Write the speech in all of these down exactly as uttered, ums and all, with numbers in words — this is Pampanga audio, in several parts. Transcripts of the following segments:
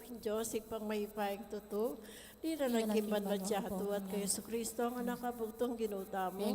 King Dios, Ibpang mayupayang tutu, linalang king banua at yatu, at kang Jesucristo, a Anak a bugtung Ginu tamu,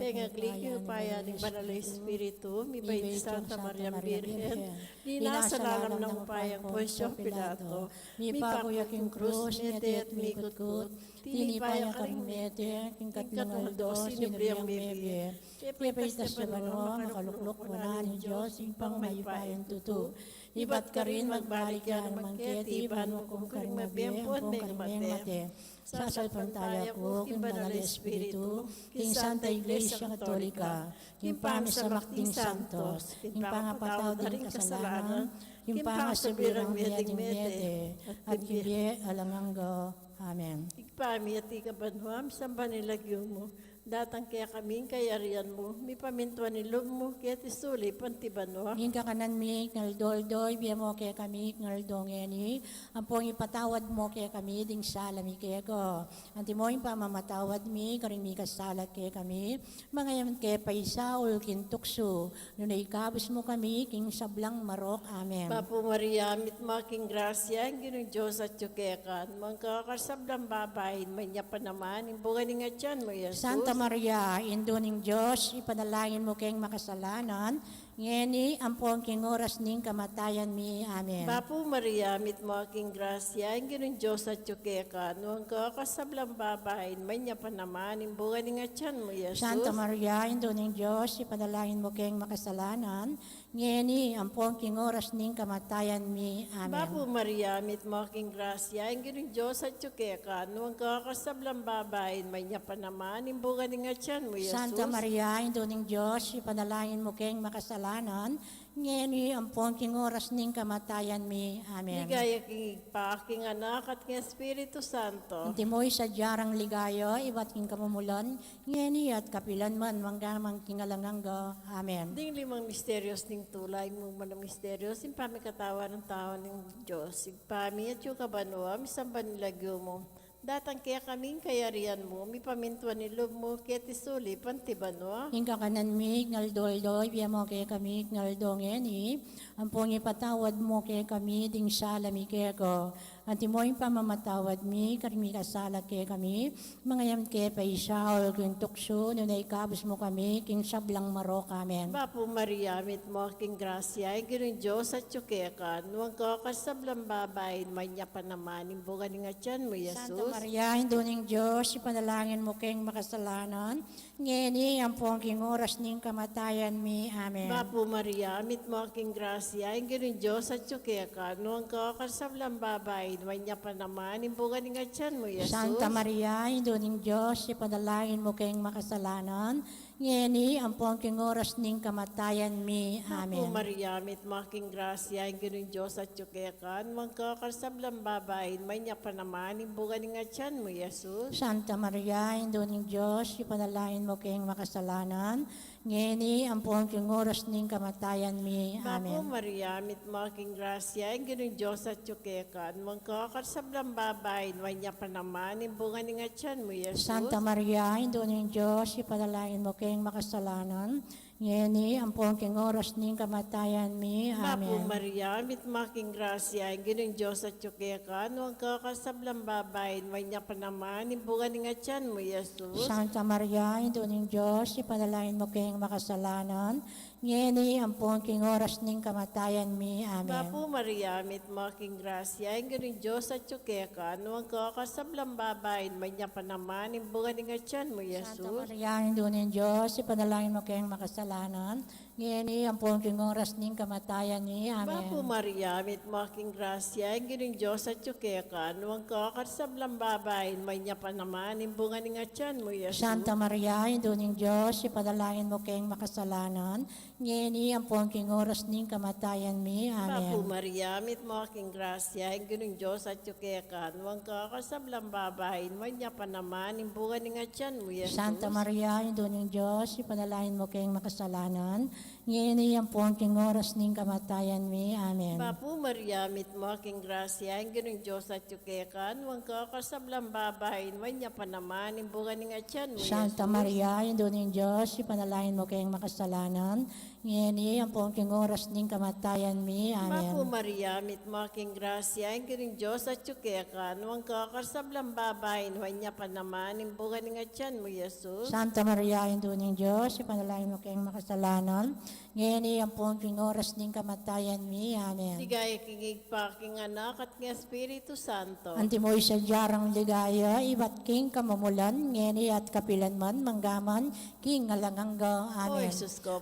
pengagli king upaya ning Banal a Espiritu, mibayu king Santa Maria Birhen, dinasa lalam ning upaya nang Poncio Pilato, mipaku ya king krus, mete at mikutkut, tinipa ya karing mete, king katlung aldo, sinubli yang mebie, pepaistas ya banua, makalukluk wanan ning Dios, Ibpang mayupayang tutu. Ibat karin magbalik ya naman keti, ban mukum karing mabie ampong karing mengmate. Sasalpantaya ku king Banal a Espiritu, king Santa Iglesia Katolika, king pamisamak ding santos, king pangapatawad da ring kasalanan, king pangasubli rang mie ding mete, at king bie alang angga. Amen. Ibpa mi, atiu ka banua, misamban ya ing lagyu mu. Datang kekami ing kayarian mu, mipamintuan ing lub mu, keti sulip anti banua. Ing kakanan mi king aldo-aldo, ibie mu kekami king aldo ngeni, ampong ipatawad mu kekami ding sala mi keka, anti mo ing pamamatawad mi karing mikasala kekami, manga e mu ke paisaul king tuksu, nune ikabus mu kami king sablang marok. Amen. Bapu Maria, mitmu ka king grasya, ing Ginung Dios atyu keka, nuan ka karing sablang babai, at nuan ya pa naman ing bunga ning atyan mu, Jesus. Santa Maria, Indu ning Dios, ipanalangin mu keng makasalanan, ngeni ampon king oras ning kamatayan mi. Amen. Bapu Maria, mitmu ka king grasya, ing Ginung Dios atyu keka, nuan ka karing sablang babai, at nuan ya pa naman ing bunga ning atyan mu, Jesus. Santa Maria, Indu ning Dios, ipanalangin mu keng makasalanan, ngeni ampon king oras ning kamatayan mi. Amen. Bapu Maria, mitmu ka king grasya, ing Ginung Dios atyu keka, nuan ka karing sablang babai, at nuan ya pa naman ing bunga ning atyan mu, Jesus. Santa Maria, Indu ning Dios, ipanalangin mu keng makasalanan, ngeni ampon king oras ning kamatayan mi. Amen. Ligaya king Ibpa, king Anak, at king Espiritu Santo. Antimo ing sadya rang ligaya ibat king kamumulan, ngeni at kapilan man, mangga man king alang angga. Amen. Ding limang misterios ning tula. Ing muna a misterio, ing pamikatawan ning tau ning Dios. Ibpa mi, atyu ka banua, misamban ya ing lagyu mu. Datang kekami ing kayarian mu, mipamintuan ing lub mu, keti sulip anti banua. Ing kakanan mi king aldo-aldo, ibie mu kekami king aldo ngeni, ampon ipatawad mu kekami ding sala mi keka, antimo ing pamamatawad mi karing mikasala kekami, manga e mu ke paisaul king tuksu, nune ikabus mu kami king sablang marok. Amen. Bapu Maria, mitmu ka king grasya, ing Ginung Dios atyu keka, nuan ka karing sablang babai, at nuan ya pa naman ing bunga ning atyan mu, Jesus. Santa Maria, Indu ning Dios, ipanalangin mu keng makasalanan, ngeni ampon king oras ning kamatayan mi. Amen. Bapu Maria, mitmu ka king grasya, ing Ginung Dios atyu keka, nuan ka karing sablang babai, at nuan ya pa naman ing bunga ning atyan mu, Jesus. Santa Maria, Indu ning Dios, ipanalangin mu keng makasalanan, ngeni ampon king oras ning kamatayan mi. Bapu Amen. Maria, mitmu ka king grasya, ing Ginung Dios atyu keka, nuan ka karing sablang babai, at nuan ya pa naman ing bunga ning atyan mu, Jesus. Santa Maria, Indu ning Dios, ipanalangin mu keng makasalanan, ngeni ampon king oras ning kamatayan mi. Bapu Amen. Maria, mitmu ka king grasya, ing Ginung Dios atyu keka, nuan ka karing sablang babai, at nuan ya pa naman ing bunga ning atyan mu, Jesus. Santa Maria, Indu ning Dios, ipanalangin mu keng makasalanan, ngeni ampon king oras ning kamatayan mi. Bapu Amen. Maria, mitmu ka king grasya, ing Ginung Dios atyu keka, nuan ka karing sablang babai, at nuan ya pa naman ing bunga ning atyan mu, Jesus. Santa Maria, Indu ning Dios, ipanalangin mu keng makasalanan, ngeni ampon king oras ning kamatayan mi. Amen. Bapu Maria, mitmu ka king grasya, ing Ginung Dios atyu keka, nuan ka karing sablang babai, at nuan ya pa naman ing bunga ning atyan mu, Jesus. Santa Maria, Indu ning Dios, ipanalangin mu keng makasalanan, ngeni ampon king oras ning kamatayan mi. Amen. Bapu Maria, mitmu ka king grasya, ing Ginung Dios atyu keka, nuan ka karing sablang babai, at nuan ya pa naman ing bunga ning atyan mu, Jesus. Santa Maria, Indu ning Dios, ipanalangin mu keng makasalanan, ngeni ampon king oras ning kamatayan mi. Amen. Bapu Maria, mitmu ka king grasya, ing Ginung Dios atyu keka, nuan ka karing sablang babai, at nuan ya pa naman ing bunga ning atyan mu, Jesus. Santa Maria, Indu ning Dios, ipanalangin mu keng makasalanan, ngeni ampon king oras ning kamatayan mi. Amen. Bapu Maria, mitmu ka king grasya, ing Ginung Dios atyu keka, nuan ka karing sablang babai, at nuan ya pa naman ing bunga ning atyan mu, Santa Jesus. Maria, Indu ning Dios, ipanalangin mu keng makasalanan, Ngeni ampon king oras ning kamatayan mi. Amen. Bapu Maria, mitmu ka king grasya, ing Ginung Dios atyu keka, nuan ka karing sablang babai, nuan ya pa naman ing bunga ning atian mu, Jesus. Santa Maria, Indu ning Dios, ipanalangin mu keng makasalanan, ngeni ampon king oras ning kamatayan mi. Amen. Ligaya king Ibpa, king Anak, at king Espiritu Santo. Antimo ing sadya rang ligaya, ibat king kamumulan, ngeni at kapilan man, mangga man king alang angga. Amen. O Jesus ko,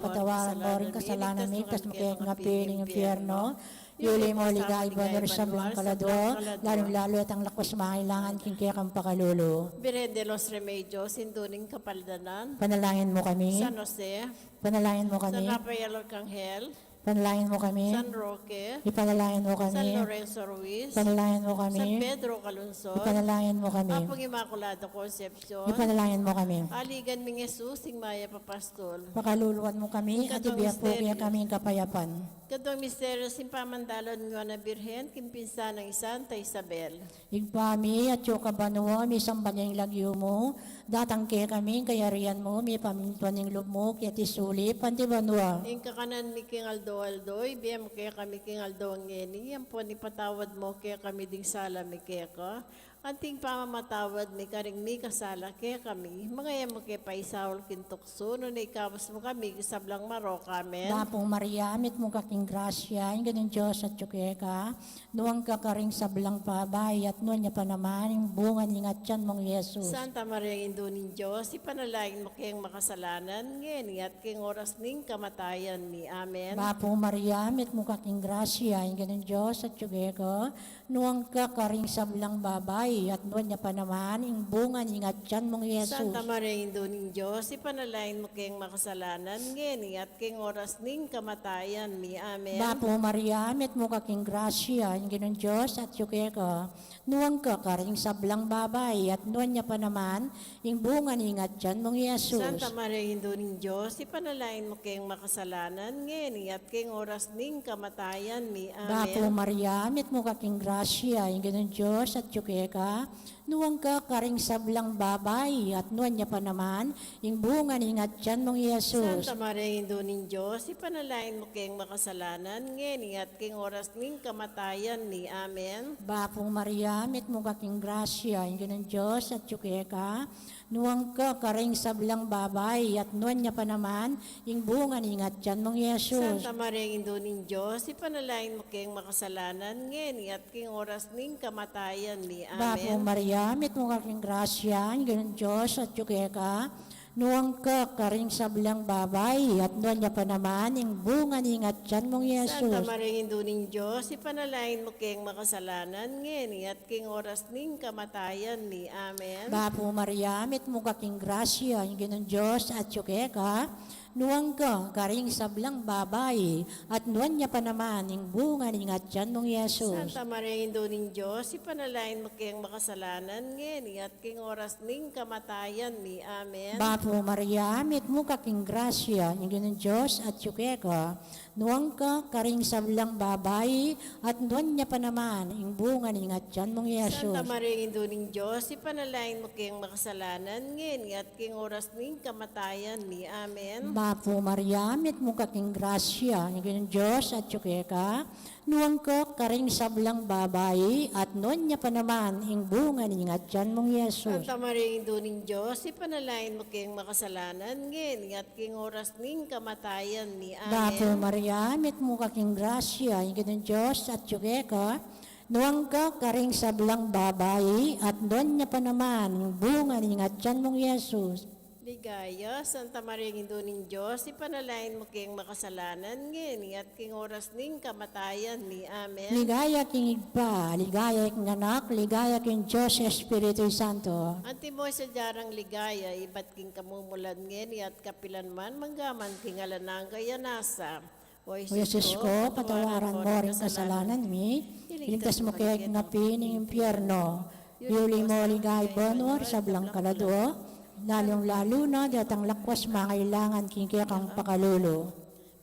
patawaran mo ring kasalanan mi, iligtas mu kami king api ning impyerno. Yuli mo king ligaya ing banua ring sablang kaladua, lalung-lalu ya itang lakuas mangailangan king kekang pakalulu. Birhen de los Remedios, Indu ning Kapaldanan. Ipanalangin mu kami. San Jose. Ipanalangin mu kami. San Rafael Arcangel. Ipanalangin mu kami. San Roque. Ipanalangin mu kami. San Lorenzo Ruiz. Ipanalangin mu kami. San Pedro Calungsod. Ipanalangin mu kami. Apung Inmaculada Concepcion. Ipanalangin mu kami. Aligan ming Jesus, ing mayap a pastul. Pakaluluan mu kami, at ibie mu kekami ing kapayapan. Ing kaduang misteryo, ing pamandalan ning Nuan a Birhen king pinsan nang Santa Isabel. Ibpa mi, atsu ka banua, misamban ya ing lagyu mu, datang kekami ing kayarian mu, mipamintuan ing lub mu keti sulip anti banua. Ing kakanan mi king aldo-aldo, ibie mu kekami king aldo ngeni, ampon ipatawad mu kekami ding sala mi keka, anti ing pamamatawad mi karing mikasala kekami. Manga e mu ke paisaul king tuksu, nune ikabus mu kami king sablang marok. Amen. Bapu Maria, mitmu ka king grasya, ing Ginung Dios atyu keka, nuan ka karing sablang babai, at nuan ya pa naman ing bunga ning atian mung Jesus. Santa Maria, Indu ning Dios, ipanalangin mu keng makasalanan, ngeni at king oras ning kamatayan mi. Amen. Bapu Maria, mitmu ka king grasya, ing Ginung Dios atyu keka, nuan ka karing sablang babai, at nuan ya pa naman ing bunga ning atian mung Jesus. Santa Maria, Indu ning Dios, ipanalangin mu keng makasalanan, ngeni at king oras ning kamatayan mi. Amen. Bapu Maria, mitmu ka king grasya, ing Ginung Dios atyu keka, nuan ka karing sablang babai, at nuan ya pa naman ing bunga ning atian mung Jesus. Santa Maria, Indu ning Dios, ipanalangin mu keng makasalanan, ngeni at king oras ning kamatayan mi. Amen. Bapu Maria, mitmu ka king grasya, ing Ginung Dios atyu keka, nuan ka karing sablang babai, at nuan ya pa naman ing bunga ning atian mung Jesus. Santa Maria, Indu ning Dios, ipanalangin mu keng makasalanan, ngeni at king oras ning kamatayan mi. Amen. Bapu Maria, mitmu ka king grasya, ing Ginung Dios atyu keka, nuan ka karing sablang babai, at nuan ya pa naman ing bunga ning atian mung Jesus. Santa Maria, Indu ning Dios, ipanalangin mu keng makasalanan, ngeni at king oras ning kamatayan mi. Amen. Bapu Maria, mitmu ka king grasya, ing Ginung Dios atyu keka, nuan ka karing sablang babai, at nuan ya pa naman ing bunga ning atian mung Jesus. Santa Maria, Indu ning Dios, ipanalangin mu keng makasalanan, ngeni at king oras ning kamatayan mi. Amen. Bapu Maria, mitmu ka king grasya, ing Ginung Dios atyu keka, nuan ka karing sablang babai, at nuan ya pa naman ing bunga ning atian mung Jesus. Santa Maria, Indu ning Dios, ipanalangin mu keng makasalanan, ngeni at king oras ning kamatayan mi. Amen. Bapu Maria, mitmu ka king grasya, ing Ginung Dios atyu keka, nuan ka karing sablang babai, at nuan ya pa naman ing bunga ning atian mung Jesus. Santa Maria, Indu ning Dios, ipanalangin mu keng makasalanan, ngeni at king oras ning kamatayan mi. Amen. Bapu Maria, mitmu ka king grasya, ing Ginung Dios atyu keka, nuan ka karing sablang babai, at nuan ya pa naman ing bunga ning atian mung Jesus. Santa Maria, Indu ning Dios, ipanalangin mu keng makasalanan, ngeni at king oras ning kamatayan mi. Amen. Bapu Maria, mitmu ka king grasya, ing Ginung Dios atyu keka, nuan ka karing sablang babai, at nuan ya pa naman ing bunga ning atian mung Jesus. Ligaya, Santa Maria, Indu ning Dios, ipanalangin mu keng makasalanan, ngeni at king oras ning kamatayan mi. Amen. Ligaya king Ibpa, ligaya king Anak, ligaya king Dios Espiritu Santo. Antimo ing sadya rang ligaya, ibat king kamumulan, ngeni at kapilan man, mangga man king alang angga. Amen. O Jesus ko, patawaran mo ring kasalanan mi, iligtas mu kami king api ning impyerno. Yuli mo king ligaya ing banua ring sablang kaladua, lalung-lalu na detang lakuas mangailangan king kekang pakalulu.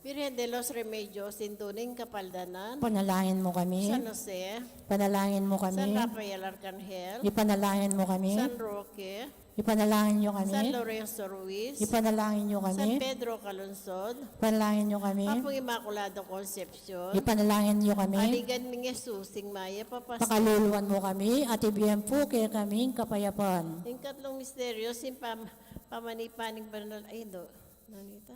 Virgen de los Remedios, Indu ning Kapaldanan. Panalangin mo kami. San Jose. Panalangin mo kami. San Rafael Arcangel. Ipanalangin mo kami. San Roque. Ipanalangin niyo kami. San Lorenzo Ruiz. Ipanalangin niyo kami. San Pedro Calungsod. Ipanalangin niyo kami. Apung Inmaculada Concepcion. Ipanalangin niyo kami. Aligan ming Jesus, ing mayap a pastul. Pakaluluan mo kami, at ibie mu kekami ing kapayapan. Ing katlung misteryo, ing pam-, pamanipan ning banal, ay, Indu. Nanita?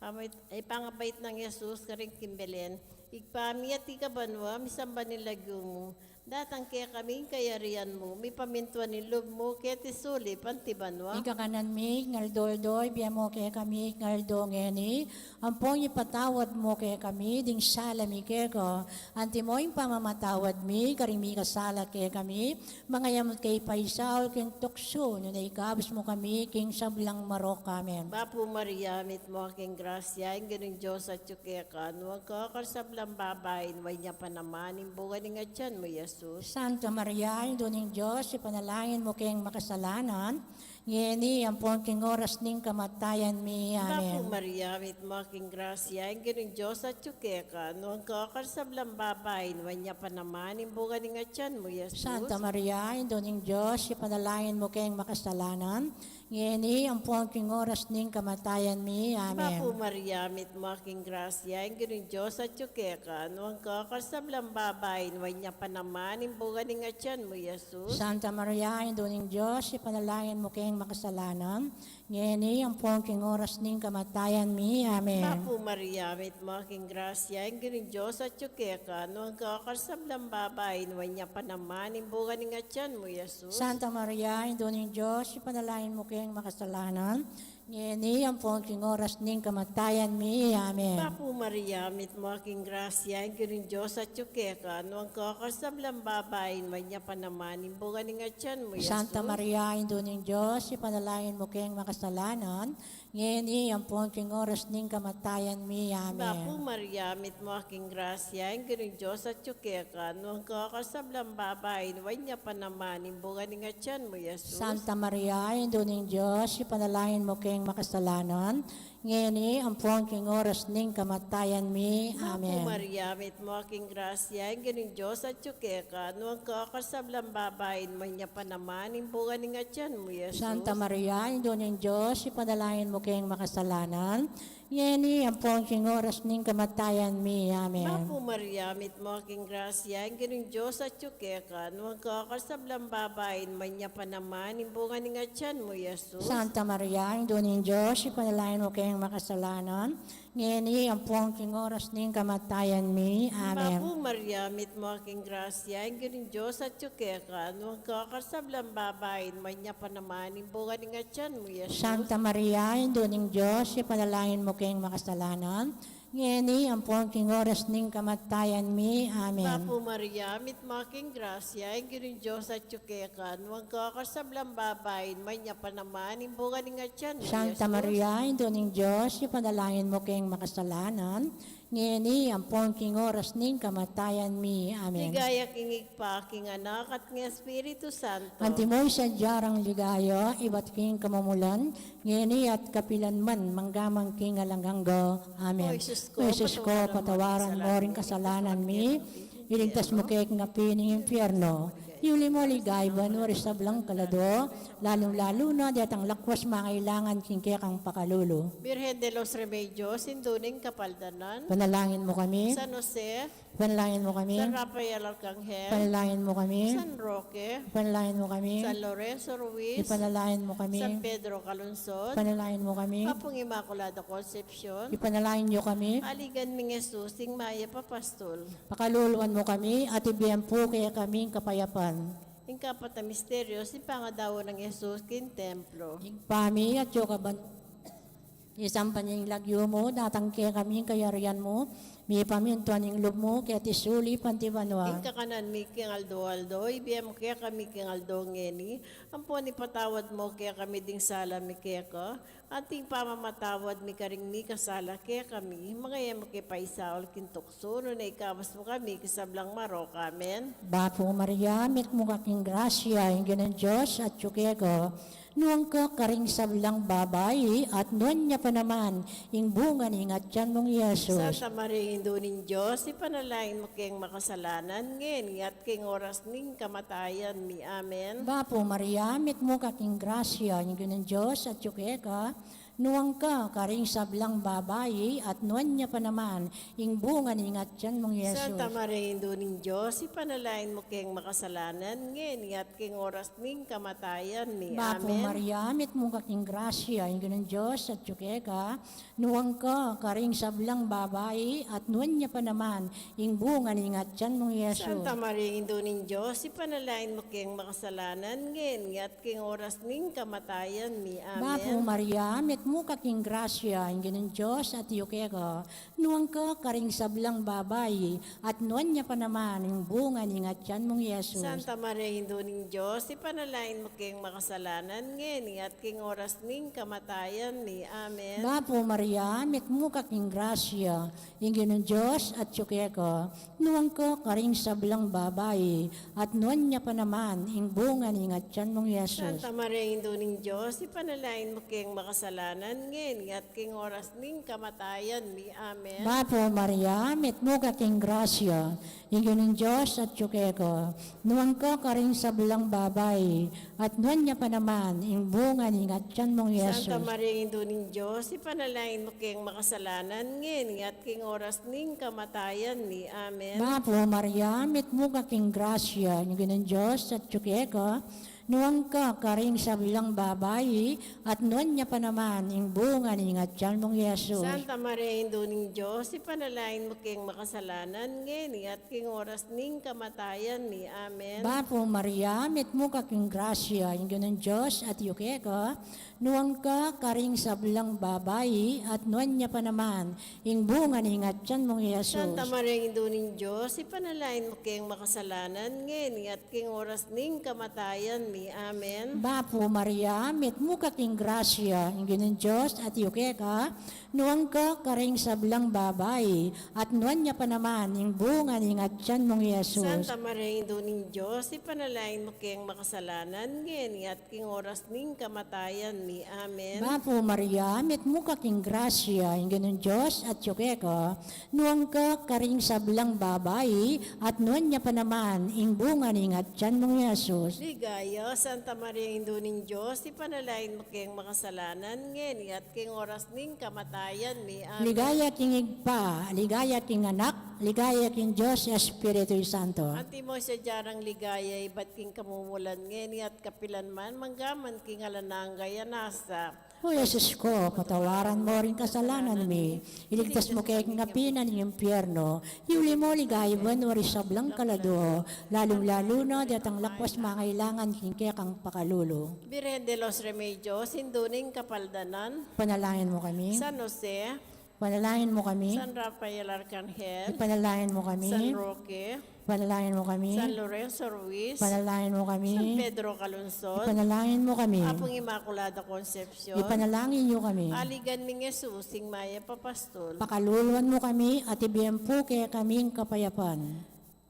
Pamait-, ay, pangabait nang Jesus karing king Belen. Ibpa mi, atiu ka banua, misamban ya ing lagyu mu. Datang kekami ing kayarian mu, mipamintuan ing lub mu, keti sulip anti banua. Ing kakanan mi king aldo-aldo, ibie mu kekami king aldo ngeni. Ampon ipatawad mu kekami ding sala mi keka, antimo ing pamamatawad mi karing mikasala kekami. Manga e mu ke paisaul king tuksu, nune ikabus mu kami king sablang marok. Amen. Bapu Maria, mitmu ka king grasya, ing Ginung Dios atyu keka, nuan ka karing sablang babai, nuan ya pa naman ing bunga ning atyan mu, Jesus. Santa Maria, Indu ning Dios, ipanalangin mu keng makasalanan, ngeni ampon king oras ning kamatayan mi. Amen. Bapu Maria, mitmu ka king grasya, ing Ginung Dios atyu keka, nuan ka karing sablang babai, nuan ya pa naman ing bunga ning atyan mu, Jesus. Santa Maria, Indu ning Dios, ipanalangin mu keng makasalanan, ngeni ampon king oras ning kamatayan mi. Amen. Bapu Maria, mitmu ka king grasya, ing Ginung Dios atyu keka, nuan ka karing sablang babai, nuan ya pa naman ing bunga ning atyan mu, Jesus. Santa Maria, Indu ning Dios, ipanalangin mu keng makasalanan, ngeni ampon king oras ning kamatayan mi. Amen. Bapu Maria, mitmu ka king grasya, ing Ginung Dios atyu keka, nuan ka karing sablang babai, nuan ya pa naman ing bunga ning atyan mu, Jesus. Santa Maria, Indu ning Dios, ipanalangin mu keng makasalanan, ngeni ampon king oras ning kamatayan mi. Amen. Bapu Maria, mitmu ka king grasya, ing Ginung Dios atyu keka, nuan ka karing sablang babai, nuan ya pa naman ing bunga ning atyan mu, Jesus. Santa Maria, Indu ning Dios, ipanalangin mu keng makasalanan, ngeni ampon king oras ning kamatayan mi. Amen. Bapu Maria, mitmu ka king grasya, ing Ginung Dios atyu keka, nuan ka karing sablang babai, nuan ya pa naman ing bunga ning atyan mu, Jesus. Santa Maria, Indu ning Dios, ipanalangin mu keng makasalanan, ngeni ampon king oras ning kamatayan mi. Amen. Bapu Maria, mitmu ka king grasya, ing Ginung Dios atyu keka, nuan ka karing sablang babai, nuan ya pa naman ing bunga ning atyan mu, Jesus. Santa Maria, Indu ning Dios, ipanalangin mu keng makasalanan, ngeni ampon king oras ning kamatayan mi. Amen. Bapu Maria, mitmu ka king grasya, ing Ginung Dios atyu keka, nuan ka karing sablang babai, nuan ya pa naman ing bunga ning atyan mu, Jesus. Santa Maria, Indu ning Dios, ipanalangin mu keng makasalanan, ngeni ampon king oras ning kamatayan mi. Amen. Bapu Maria, mitmu ka king grasya, ing Ginung Dios atyu keka, nuan ka karing sablang babai, nuan ya pa naman ing bunga ning atyan mu, Jesus. Santa Maria, Indu ning Dios, ipanalangin mu keng makasalanan, ngeni ampon king oras ning kamatayan mi. Amen. Bapu Maria, mitmu ka king grasya, ing Ginung Dios atyu keka, nuan ka karing sablang babai, nuan ya pa naman ing bunga ning atyan mu, Santa Jesus. Maria, Indu ning Dios, ipanalangin mu keng makasalanan, ngeni ampon king oras ning kamatayan mi. Amen. Ligaya king Ibpa, king Anak, at king Espiritu Santo. Antimo ing sadya rang ligaya, ibat king kamumulan, ngeni at kapilan man, mangga man king alang angga. Amen. O Jesus ko, patawaran mo ring kasalanan mi, iligtas mu ke king api ning impyerno. Iuli mu king banua ring sablang kaladua, lalung-lalu na detang lakwas mangailangan king kekang pakalulu. Virgen de los Remedios, Indu ning Kapaldanan. Panalangin mu kami. San Jose. Ipanalangin mu kami. San Rafael Arcangel. Ipanalangin mu kami. San Roque. Ipanalangin mu kami. San Lorenzo Ruiz. Ipanalangin mu kami. San Pedro Calungsod. Ipanalangin mu kami. Apung Inmaculada Concepcion. Ipanalangin niyo kami. Aligan ming Jesus, ing mayap a pastul. Pakaluluan mu kami, at ibie mu kekami ing kapayapan. Ing kapat a misteryo, ing pangadaunan nang Jesus king templo. Ibpa mi, atyu ka ban-, misamban ya ing lagyu mu, datang kekami ing kayarian mu, Mipamintuan ing lub mu keti sulip anti banua. Ing kakanan mi king aldo-aldo ibie mu kekami king aldo ngeni, ampon ipatawad mu kekami ding sala mi keka, anti ing pamamatawad mi karing mikasala kekami, manga e mu ke paisaul king tuksu, nune ikabus mu kami king sablang marok. Amen. Bapu Maria, mitmu ka king grasya, ing Ginung Dios atyu keka. Nuan ka karing sablang babai, at nuan ya pa naman ing bunga ning atian mung i Jesus. Santa Maria, Indu ning Dios, ipanalangin mu keng makasalanan, ngeni at king oras ning kamatayan mi. Amen. Bapu Maria, mitmu ka king grasya, ing Ginung Dios atyu keka. Nuan ka karing sablang babai, at nuan ya pa naman ing bunga ning atian mung i Jesus. Santa Maria, Indu ning Dios, ipanalangin mu keng makasalanan, ngeni at king oras ning kamatayan mi. Bapu Amen. Maria, mitmu ka king grasya, ing Ginung Dios atyu keka. Nuan ka karing sablang babai, at nuan ya pa naman ing bunga ning atian mung i Jesus. Santa Maria, Indu ning Dios, ipanalangin mu keng makasalanan, ngeni at king oras ning kamatayan mi. Bapu Amen. Maria, mitmu ka king grasya, ing Ginung Dios atyu keka. Nuan ka karing sablang babai, at nuan ya pa naman ing bunga ning atian mung i Jesus. Santa Maria, Indu ning Dios, ipanalangin mu keng makasalanan, ngeni at king oras ning kamatayan mi. Amen. Bapu Maria, mitmu ka king grasya, ing Ginung Dios atyu keka. Nuan ka karing sablang babai, at nuan ya pa naman ing bunga ning atian mung i Jesus. Santa Maria, Indu ning Dios, ipanalangin mu keng makasalanan, ngeni at king oras ning kamatayan mi. Amen. Bapu Maria, mitmu ka king grasya, ing Ginung Dios atyu keka. Nuan ka karing sablang babai, at nuan ya pa naman ing bunga ning atian mung i Jesus. Santa Maria, Indu ning Dios, ipanalangin mu keng makasalanan, ngeni at king oras ning kamatayan mi. Amen. Bapu Maria, mitmu ka king grasya, ing Ginung Dios atyu keka. Nuan ka karing sablang babai, at nuan ya pa naman ing bunga ning atian mung i Jesus. Santa Maria, Indu ning Dios, ipanalangin mu keng makasalanan, ngeni at king oras ning kamatayan mi. Amen. Bapu Maria, mitmu ka king grasya, ing Ginung Dios atyu keka. Nuan ka karing sablang babai, at nuan ya pa naman ing bunga ning atian mung i Jesus. Santa Maria, Indu ning Dios, ipanalangin mu keng makasalanan, ngeni at king oras ning kamatayan mi. Amen. Bapu Maria, mitmu ka king grasya, ing Ginung Dios atyu keka. Nuan ka karing sablang babai, at nuan ya pa naman ing bunga ning atian mung i Jesus. Santa Maria, Indu ning Dios, ipanalangin mu keng makasalanan, ngeni at king oras ning kamatayan mi. Amen. Bapu Maria, mitmu ka king grasya, ing Ginung Dios atyu keka. Nuan ka karing sablang babai, at nuan ya pa naman ing bunga ning atian mung i Jesus. Ligaya, Santa Maria, Indu ning Dios, ipanalangin mu keng makasalanan, ngeni at king oras ning kamatayan mi. Amen. Ligaya king Ibpa, ligaya king Anak, ligaya king Dios Espiritu Santo. Antimo sadya rang ligaya ibat king kamumulan, ngeni at kapilan man, manggaman king alang angga. Nasa. O Jesus ko, patawaran mo ring kasalanan mi, iligtas mu kami king api ning impyerno, iuli mu king banua ring sablang kaladua, lalung-lalu na detang lakwas mangailangan king kekang pakalulu. Birhen de los Remedios, Indu ning Kapaldanan. Ipanalangin mu kami. San Jose. Ipanalangin mu kami. San Rafael Arcangel. Ipanalangin mu kami. San Roque. Ipanalangin mu kami. San Lorenzo Ruiz. Ipanalangin mu kami. San Pedro Calungsod. Ipanalangin mu kami. Apung Inmaculada Concepcion. Ipanalangin mu kami. Aligan ming Jesus, ing mayap a pastul. Pakaluluan mu kami at ibie mu pu kekami ing kapayapan.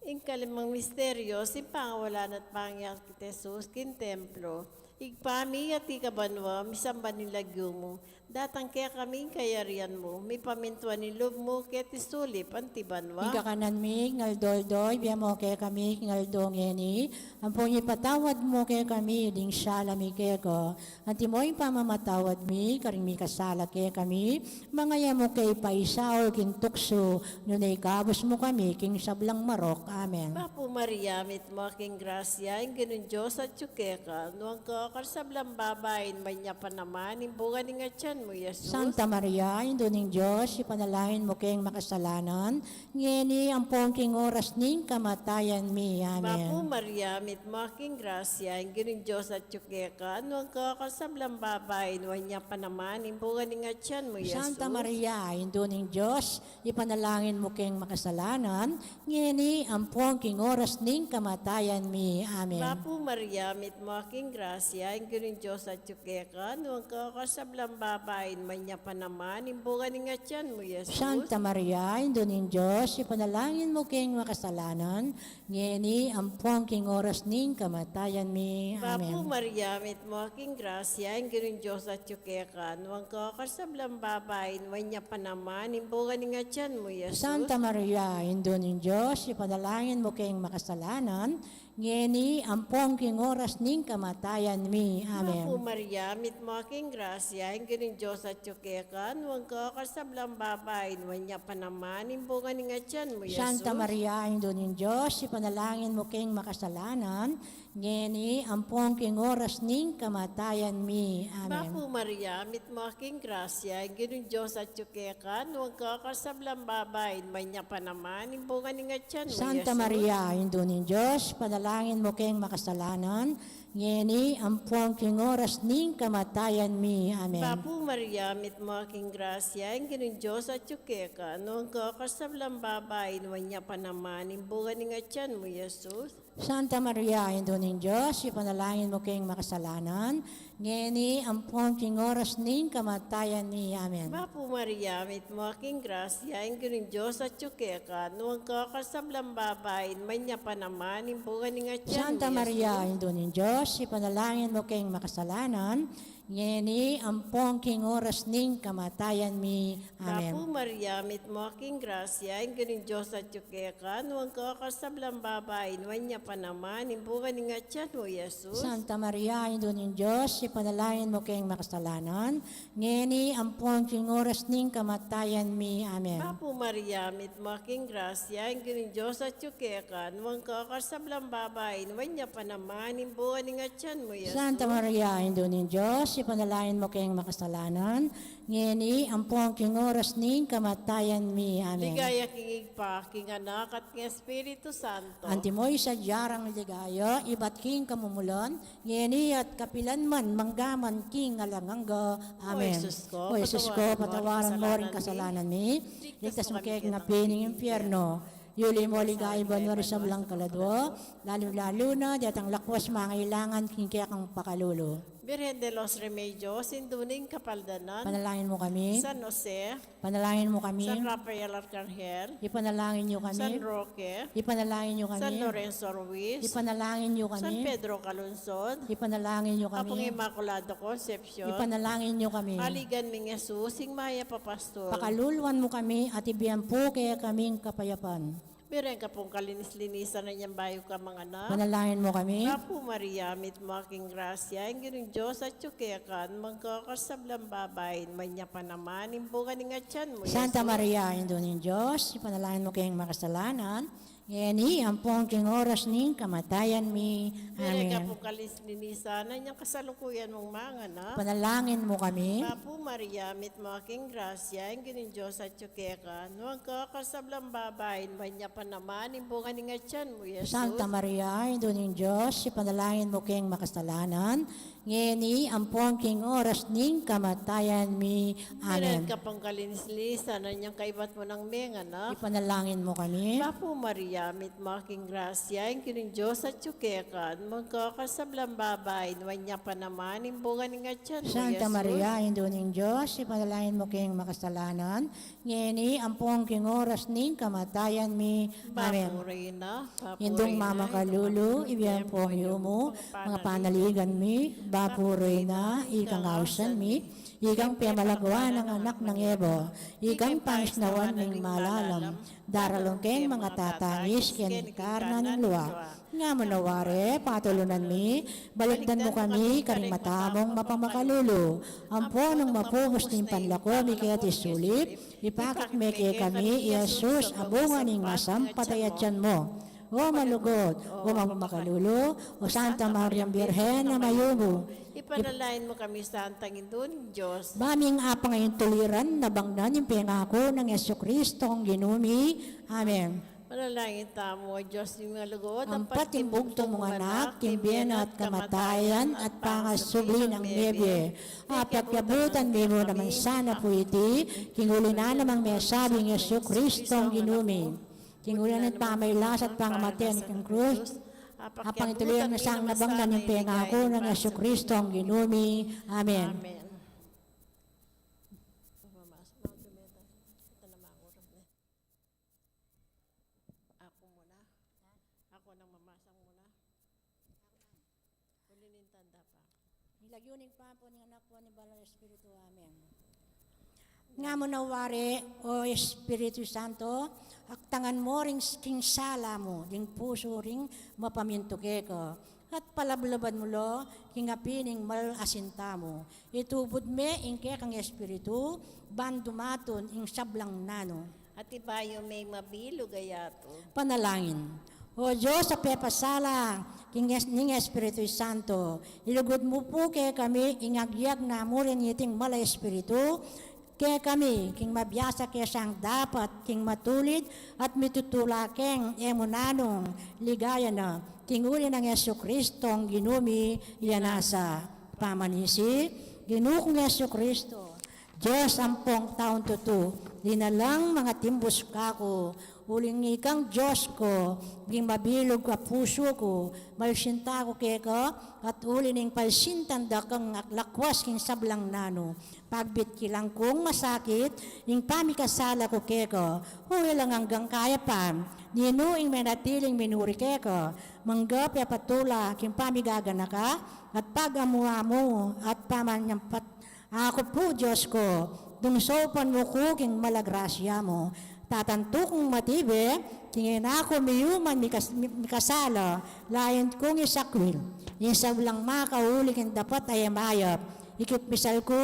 Ing kalimang misteryo, ing pangawala na at pangyat nang Jesus king templo. Ibpa mi, atiu ka banua, misamban ing lagyu mu. Datang kekami ing kayarian mu, mipamintuan ing lub mu keti sulip anti banua. Ing kakanan mi king aldo-aldo ibie mu kekami king aldo ngeni, ampon ipatawad mu kekami ding sala mi keka, antimo ing pamamatawad mi karing mikasala kekami, manga e mu ke paisaul king tuksu, nune ikabus mu kami king sablang marok. Amen. Bapu Maria, mitmu ka king grasya, ing Ginung Dios atyu keka, nuan ka Kasablang babai, nuan ya pa naman ing bunga ning atian mu, Jesus. Santa Maria, Indu ning Dios, ipanalangin mu keng makasalanan, ngeni ampon king oras ning kamatayan mi. Amen. Bapu Maria, mitmu ka king grasya, ing Ginung Dios atyu keka, nuan ka kasablang babai, nuan ya pa naman ing bunga ning atian mu, Jesus. Santa Maria, Indu ning Dios, ipanalangin mu keng makasalanan, ngeni ampon king oras ning kamatayan mi. Amen. Bapu Maria, mitmu ka king grasya, ing Ginung Dios atyu keka, nuan ka kasablang babai, nuan ya pa naman ing bunga ning atian mu, Jesus. Santa Maria, Indu ning Dios, ipanalangin mu keng makasalanan, ngeni ampon king oras ning kamatayan mi. Amen. Bapu Maria, mitmu ka king grasya, ing Ginung Dios atyu keka, nuan ka kasablang babai, nuan ya pa naman ing bunga ning atian mu, Jesus. Santa Maria, Indu ning Dios, ipanalangin mu keng makasalanan, ngeni ampon king oras ning kamatayan mi. Amen. Bapu Maria, mitmu ka king grasya, ing Ginung Dios atyu keka, nuan ka kasablang babai, nuan ya pa naman ing bunga ning atian mu, Jesus. Santa Maria, Indu ning Dios, ipanalangin mu keng makasalanan, ngeni ampon king oras ning kamatayan mi. Amen. Bapu Maria, mitmu ka king grasya, ing Ginung Dios atyu keka, nuan ka kasablang babai, nuan ya pa naman ing bunga ning atian mu, Santa Jesus. Maria, Indu ning Dios, ipanalangin mu keng makasalanan, ngeni ampon king oras ning kamatayan mi. Amen. Bapu Maria, mitmu ka king grasya, ing Ginung Dios atyu keka, nuan ka kasablang babai, nuan ya pa naman ing bunga ning atian mu, Jesus. Santa Maria, Indu ning Dios, ipanalangin mu keng makasalanan, ngeni ampon king oras ning kamatayan mi. Amen. Bapu Maria, mitmu ka king grasya, ing Ginung Dios atyu keka, nuan ka kasablang babai, nuan ya pa naman ing bunga ning atian mu, Santa Maria, Jesus. Indu ning Dios, ipanalangin mu keng makasalanan, ngeni ampon king oras ning kamatayan mi. Amen. Bapu Maria, mitmu ka king grasya, ing Ginung Dios atyu keka, nuan ka kasablang babai, nuan ya pa naman ing bunga ning atian mu, Jesus. Santa Maria, Indu ning Dios, ipanalangin mu keng makasalanan, ngeni ampon king oras ning kamatayan mi. Amen. Bapu Maria, mitmu ka king grasya, ing Ginung Dios atyu keka, nuan ka kasablang babai, nuan ya pa naman ing bunga ning atian mu, Jesus. Santa Maria, Indu ning Dios, ipanalangin mu keng makasalanan, ngeni ampon king oras ning kamatayan mi. Amen. Ligaya king Ibpa, king Anak, at king Espiritu Santo. Antimo ing sadya rang ligaya, ibat king kamumulan, ngeni at kapilan man, mangga man king alang angga. Amen. O Jesus ko, patawaran mu ring kasalanan mi, ligtas mu kami king api ning impyerno. Yuli mu king ligaya banua ring sablang kaladua, lalu-lalu na detang lakuas mangailangan king kekang pakalulu. Birhen de los Remedios, Indu ning Kapaldanan. Panalangin mu kami. San Jose. Panalangin mu kami. San Rafael Arcangel. Ipanalangin yu kami. San Roque. Ipanalangin yu kami. San Lorenzo Ruiz. Ipanalangin yu kami. San Pedro Calungsod. Ipanalangin yu kami. Apung Inmaculada Concepcion. Ipanalangin yu kami. Aligan ming Jesus, ing mayap a pastor. Pakaluluan mu kami at ibie mu pu kekaming kapayapan. Birhen ka pung kalinis-linisan nang bayu kang manganak. Panalangin mu kami. Bapu Maria, mitmu ka king grasya, ing Ginung Dios atyu keka, nuan ka kasablang babai, nuan ya pa naman ing bunga ning atian mu, Santa Maria, Indu ning Dios, ipanalangin mu keng makasalanan, ngeni ampon king oras ning kamatayan mi. Amen. Birhen ka pung kalinis-linisan nang kasalukuyan mung manganak. Panalangin mu kami. Bapu Maria, mitmu ka king grasya, ing Ginung Dios atyu keka, nuan ka kasablang babai, nuan ya pa naman ing bunga ning atian mu, Jesus. Santa Maria, Indu ning Dios, ipanalangin mu keng makasalanan, ngeni ampon king oras ning kamatayan mi. Amen. Birhen ka pung kalinis-linisan nang kaibat mu nang menganak. Ipanalangin mu kami. Bapu Maria, mitmu ka king grasya, ing Ginung Dios atyu keka, nuan ka kasablang babai, nuan ya pa naman ing bunga ning atian mu, Santa Maria, Indu ning Dios, ipanalangin mu keng makasalanan, ngeni ampon king oras ning kamatayan mi. Amen. Bapu Reyna, Bapu Reyna, Indung mamakalulu, ibie mu pu ing yumu, mangapanaligan mi, Bapu Reyna, ikang ausan mi, ikang pemalaguan nang anak nang Eva, ikang pangisnawan ning malalam, daralung keng mangatatangis keni karna ning lua. Nga mu na wari, patulunan mi, balikdan mu kami karing mata mung mapamakalulu, ampon nung mapupus ning panlako mi keti sulip, ipakit me kekami i Jesus a bunga ning masampata atian mu. O malugud, o magmakalulu, o Santa Mariang Birhen a mayumu. Ipanalangin mu kami, Santang Indu ning Dios. Ba ming apang ing tuliran na bangnan ing pengaku nang Jesucristong Ginu mi. Amen. Manalangin tamu, O Dios ning malugud, ampat ing bugtung mung Anak, king bie na at kamatayan at pangasubli nang mebie. Apakyabutan mi mu naman sana pu iti, king uli na namang mesabi nang Jesucristong Ginu mi. King uli na ning pamagkasala at pangamate na king krus, apang ing tuliran na sang nabangnan ing pengaku nang Jesucristong Ginu mi. Amen. Amen. Aku muna. Aku nang mamasa muna. Uli ning tanda pa. King lagyu ning Ibpa, ampo ning Anak, ampo ning Banal a Espiritu. Amen. Nga mu na wari, O Espiritu Santo, aktangan mu ring king sala mu ding pusu ring mapamintu keka, at palablaban mu la king api ning mal a sinta mu. Itubud me ing kekang Espiritu, ban dumatun ing sablang nanu. At ibayu me ing mabilug a yatu. Panalangin. O Dios a pepasala king es-, ning Espiritu Santo, ilugud mu pu kekami ing agyag na mu rin iting mal a Espiritu kekami, king mabiasa ke sang dapat, king matulid at mitutula keng e mu nanung ligaya na, king uli nang Jesucristong Ginu mi. Yana sa pamanisi. Ginu kung Jesucristo, Dios ampong taung tutu, dinalang mangatimbus kaku, uling ikang Dios ku, king mabilug a pusu ku, malsinta ku keka, at uli ning palsintan da kang lakuas king sablang nanu. Pagbitkilan kung masakit ing pamikasala ku keka, o e lang anggang kayapan. Ninu ing menatiling minuri keka, mangga pepatula king pamigaganaka at pag-amu-amu at pamanyampat. Aku pu, Dios ku, dungsaupan mu ku king mal a grasya mu. Tatantu kung matibe, king e na ku miyuman mikas-, mi-, mikasala, lain kung isakwil ing sablang makauli king dapat a e mayap. Ikit misal ku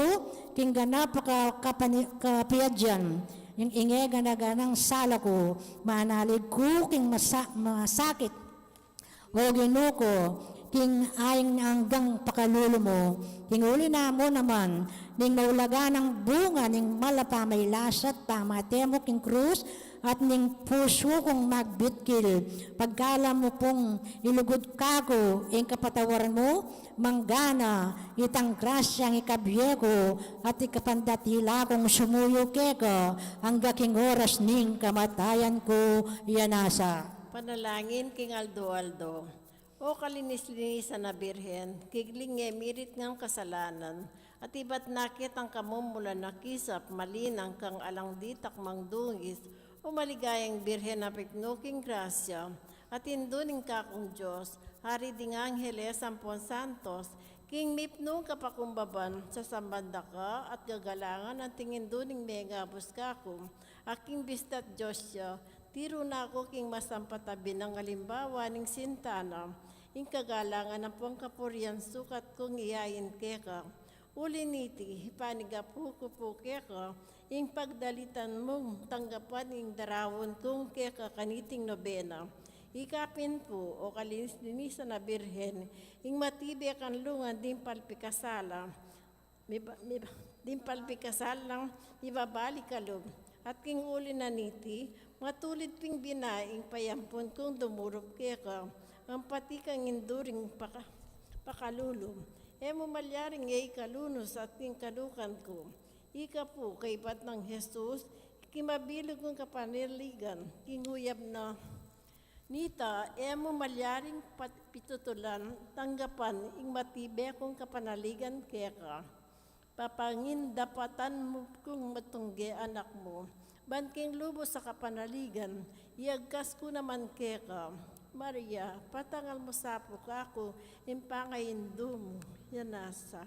king ganap a ka-, kapani-, kapiadyan, ing, ing e gana-ganang sala ku, manalig ku king masa-, masakit. O Ginu ku, king ain anggang pakalulu mu, king uli na mu naman ning maulagang bunga ning mal a pamailasa at pamate mu king krus, at ning pusu kung magbitkil, pagkalam mu pung ilugud kaku ing kapatawaran mu, manggana itang grasyang ikabie ku, at ikapandatila kung sumuyu keka angga king oras ning kamatayan ku. Yana sa. Panalangin king aldo-aldo. O kalinis-linisan a Birhen, kigling e mirit ngang kasalanan, at ibat na ketang kamumulan a kisap, malinang kang alang ditak mangdungis, o maligayang Birhen a mipnu king grasya, at Indu ning kakung Dios, ari ding angheles ampon santos, king mipnung kapakumbaban, sasamban da ka at gagalangan anting Indu ning mengabus kaku, a king bista't Dios ya, tiru na ku king masampat a binang alimbawa ning sinta na, ing kagalangan ampong kapurian sukat kung iyain keka. Uli niti, ipanigapu ku pu keka ing pagdalitan mung tanggapan ing daraun kung keka kaniting nobena. Ika pin pu, o kalinis-linisan a Birhen, ing matibe kang lungan ding palpikasala, miba-, miba-, ding palpikasalang mibabalik a lub. At king uli na niti, matulid pin bina ing payampun kung dumurup keka, ampat ikang Indu ring paka-, pakalulu. E mu malyaring e ikalunus at king kalukan ku. Ika pu, kaybat nang Jesus, king mabilug kung kapanaligan, king uyab na nita, e mu malyaring pat-, pitutulan, tanggapan ing matibe kung kapanaligan keka. Papangindapatan mu kung matungge Anak mu, ban king lubus a kapanaligan, iagkas ku naman keka. Maria, patangal mu sa pu kaku ing pangaindu mu. Yana sa.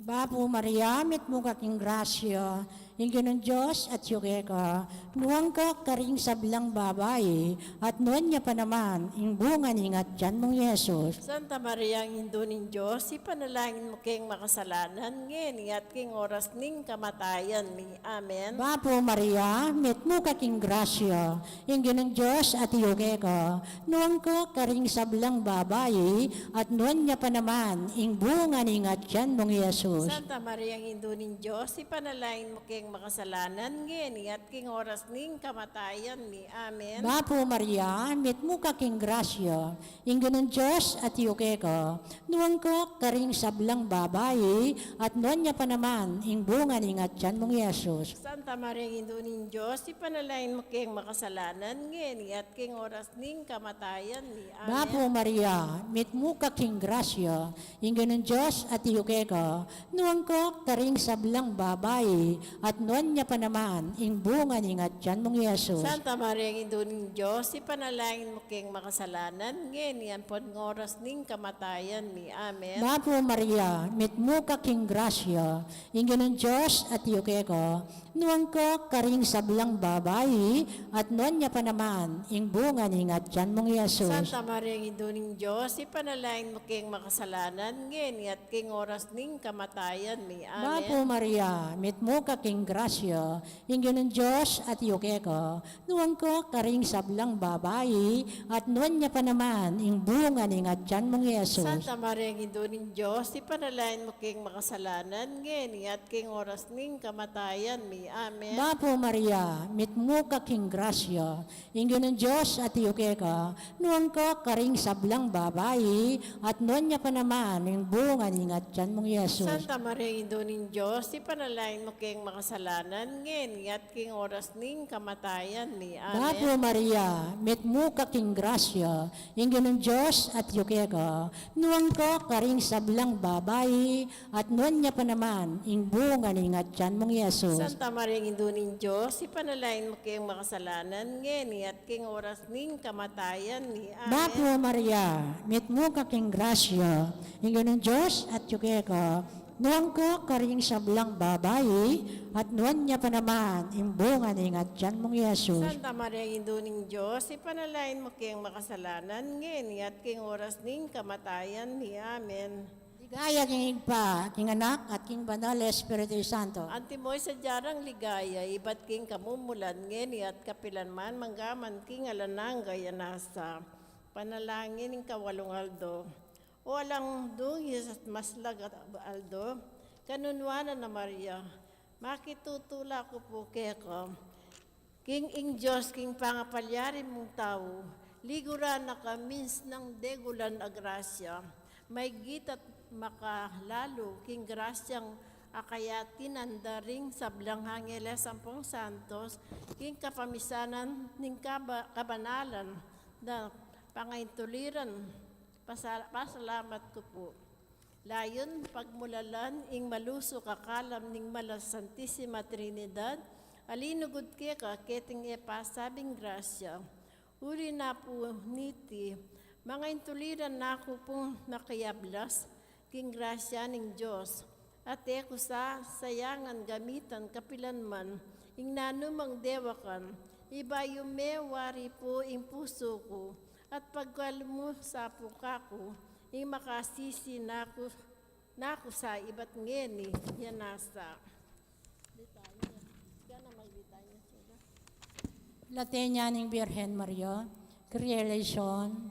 Bapu Maria, mitmu ka king grasya, ing Ginung Dios atyu keka, nuan ka karing sablang babai, at nuan ya pa naman ing bunga ning atian mung Jesus. Santa Maria, Indu ning Dios, ipanalangin mu keng makasalanan, ngeni at king oras ning kamatayan mi. Amen. Bapu Maria, mitmu ka king grasya, ing Ginung Dios atyu keka, nuan ka karing sablang babai, at nuan ya pa naman ing bunga ning atian mung Jesus. Santa Maria, Indu ning Dios, ipanalangin mu keng makasalanan, ngeni at king oras ning kamatayan mi. Amen. Bapu Maria, mitmu ka king grasya, ing Ginung Dios atyu keka, nuan ka karing sablang babai, at nuan ya pa naman ing bunga ning atian mung Jesus. Santa Maria, Indu ning Dios, ipanalangin mu keng makasalanan, ngeni at king oras ning kamatayan mi. Amen. Bapu Maria, mitmu ka king grasya, ing Ginung Dios atyu keka, nuan ka karing sablang babai, at nuan ya pa naman ing bunga ning atian mung Jesus. Santa Maria, Indu ning Dios, ipanalangin mu keng makasalanan, ngeni at king oras ning kamatayan mi. Amen. Bapu Maria, mitmu ka king grasya, ing Ginung Dios atyu keka, nuan ka karing sablang babai, at nuan ya pa naman ing bunga ning atian mung Jesus. Santa Maria, Indu ning Dios, ipanalangin mu keng makasalanan, ngeni at king oras ning kamatayan mi. Amen. Bapu Maria, mitmu ka king grasya, ing Ginung Dios atyu keka, nuan ka karing sablang babai, at nuan ya pa naman ing bunga ning atian mung Jesus. Santa Maria, Indu ning Dios, ipanalangin mu keng makasalanan, ngeni at king oras ning kamatayan mi. Amen. Bapu Maria, mitmu ka king grasya, ing Ginung Dios atyu keka, nuan ka karing sablang babai, at nuan ya pa naman ing bunga ning atian mung Jesus. Santa Maria, Indu ning Dios, ipanalangin mu keng makasalanan, ngeni at king oras ning kamatayan mi. Amen. Bapu Maria, mitmu ka king grasya, ing Ginung Dios atyu keka, nuan ka karing sablang babai, at nuan ya pa naman ing bunga ning atian mung Jesus. Santa Maria, Indu ning Dios, ipanalangin mu keng makasalanan, ngeni at king oras ning kamatayan mi. Amen. Bapu Maria, mitmu ka king grasya, ing Ginung Dios atyu keka, nuan ka karing sablang babai, at nuan ya pa naman ing bunga ning atian mung Jesus. Santa Maria, Indu ning Dios, ipanalangin mu keng makasalanan, ngeni at king oras ning kamatayan mi. Amen. Ligaya king Ibpa, king Anak, at king Banal a Espiritu Santo. Antimo ing sadya rang ligaya, ibat king kamumulan, ngeni at kapilan man, mangga man king alang angga. Amen. Panalangin ning kawalung aldo. O alang dungis at maslag a aldo, kanunuan a Maria, makitutula ku pu keka king ing Dios king pangapalyari mung tau, liguran na ka minsnang degulan a grasya, maygit at makalalu king grasyang akayatinan da ring sablang angeles ampong santos, king kapamisanan ning kaba-, kabanalan da pangaintuliran. Pasal-, pasalamat ku pu. Layun pagmulalan ing malusuk a kalam ning Mala Santisima Trinidad, a linugud keka keting e pasabing grasya. Uli na pu niti, mangaintuliran na ku pung makiablas king grasya ning Dios, at e ku sa sayangan gamitan kapilan man ing nanumang dewakan, ibayu me wari pu ing pusu ku, at pagkalmu sa pu kaku ing makasisi naku, naku sa ibat ngeni. Yan nasa. Litanya. Ika na maglitanya, Sila. Litanya ning Birhen Maria. Kyrie eleison.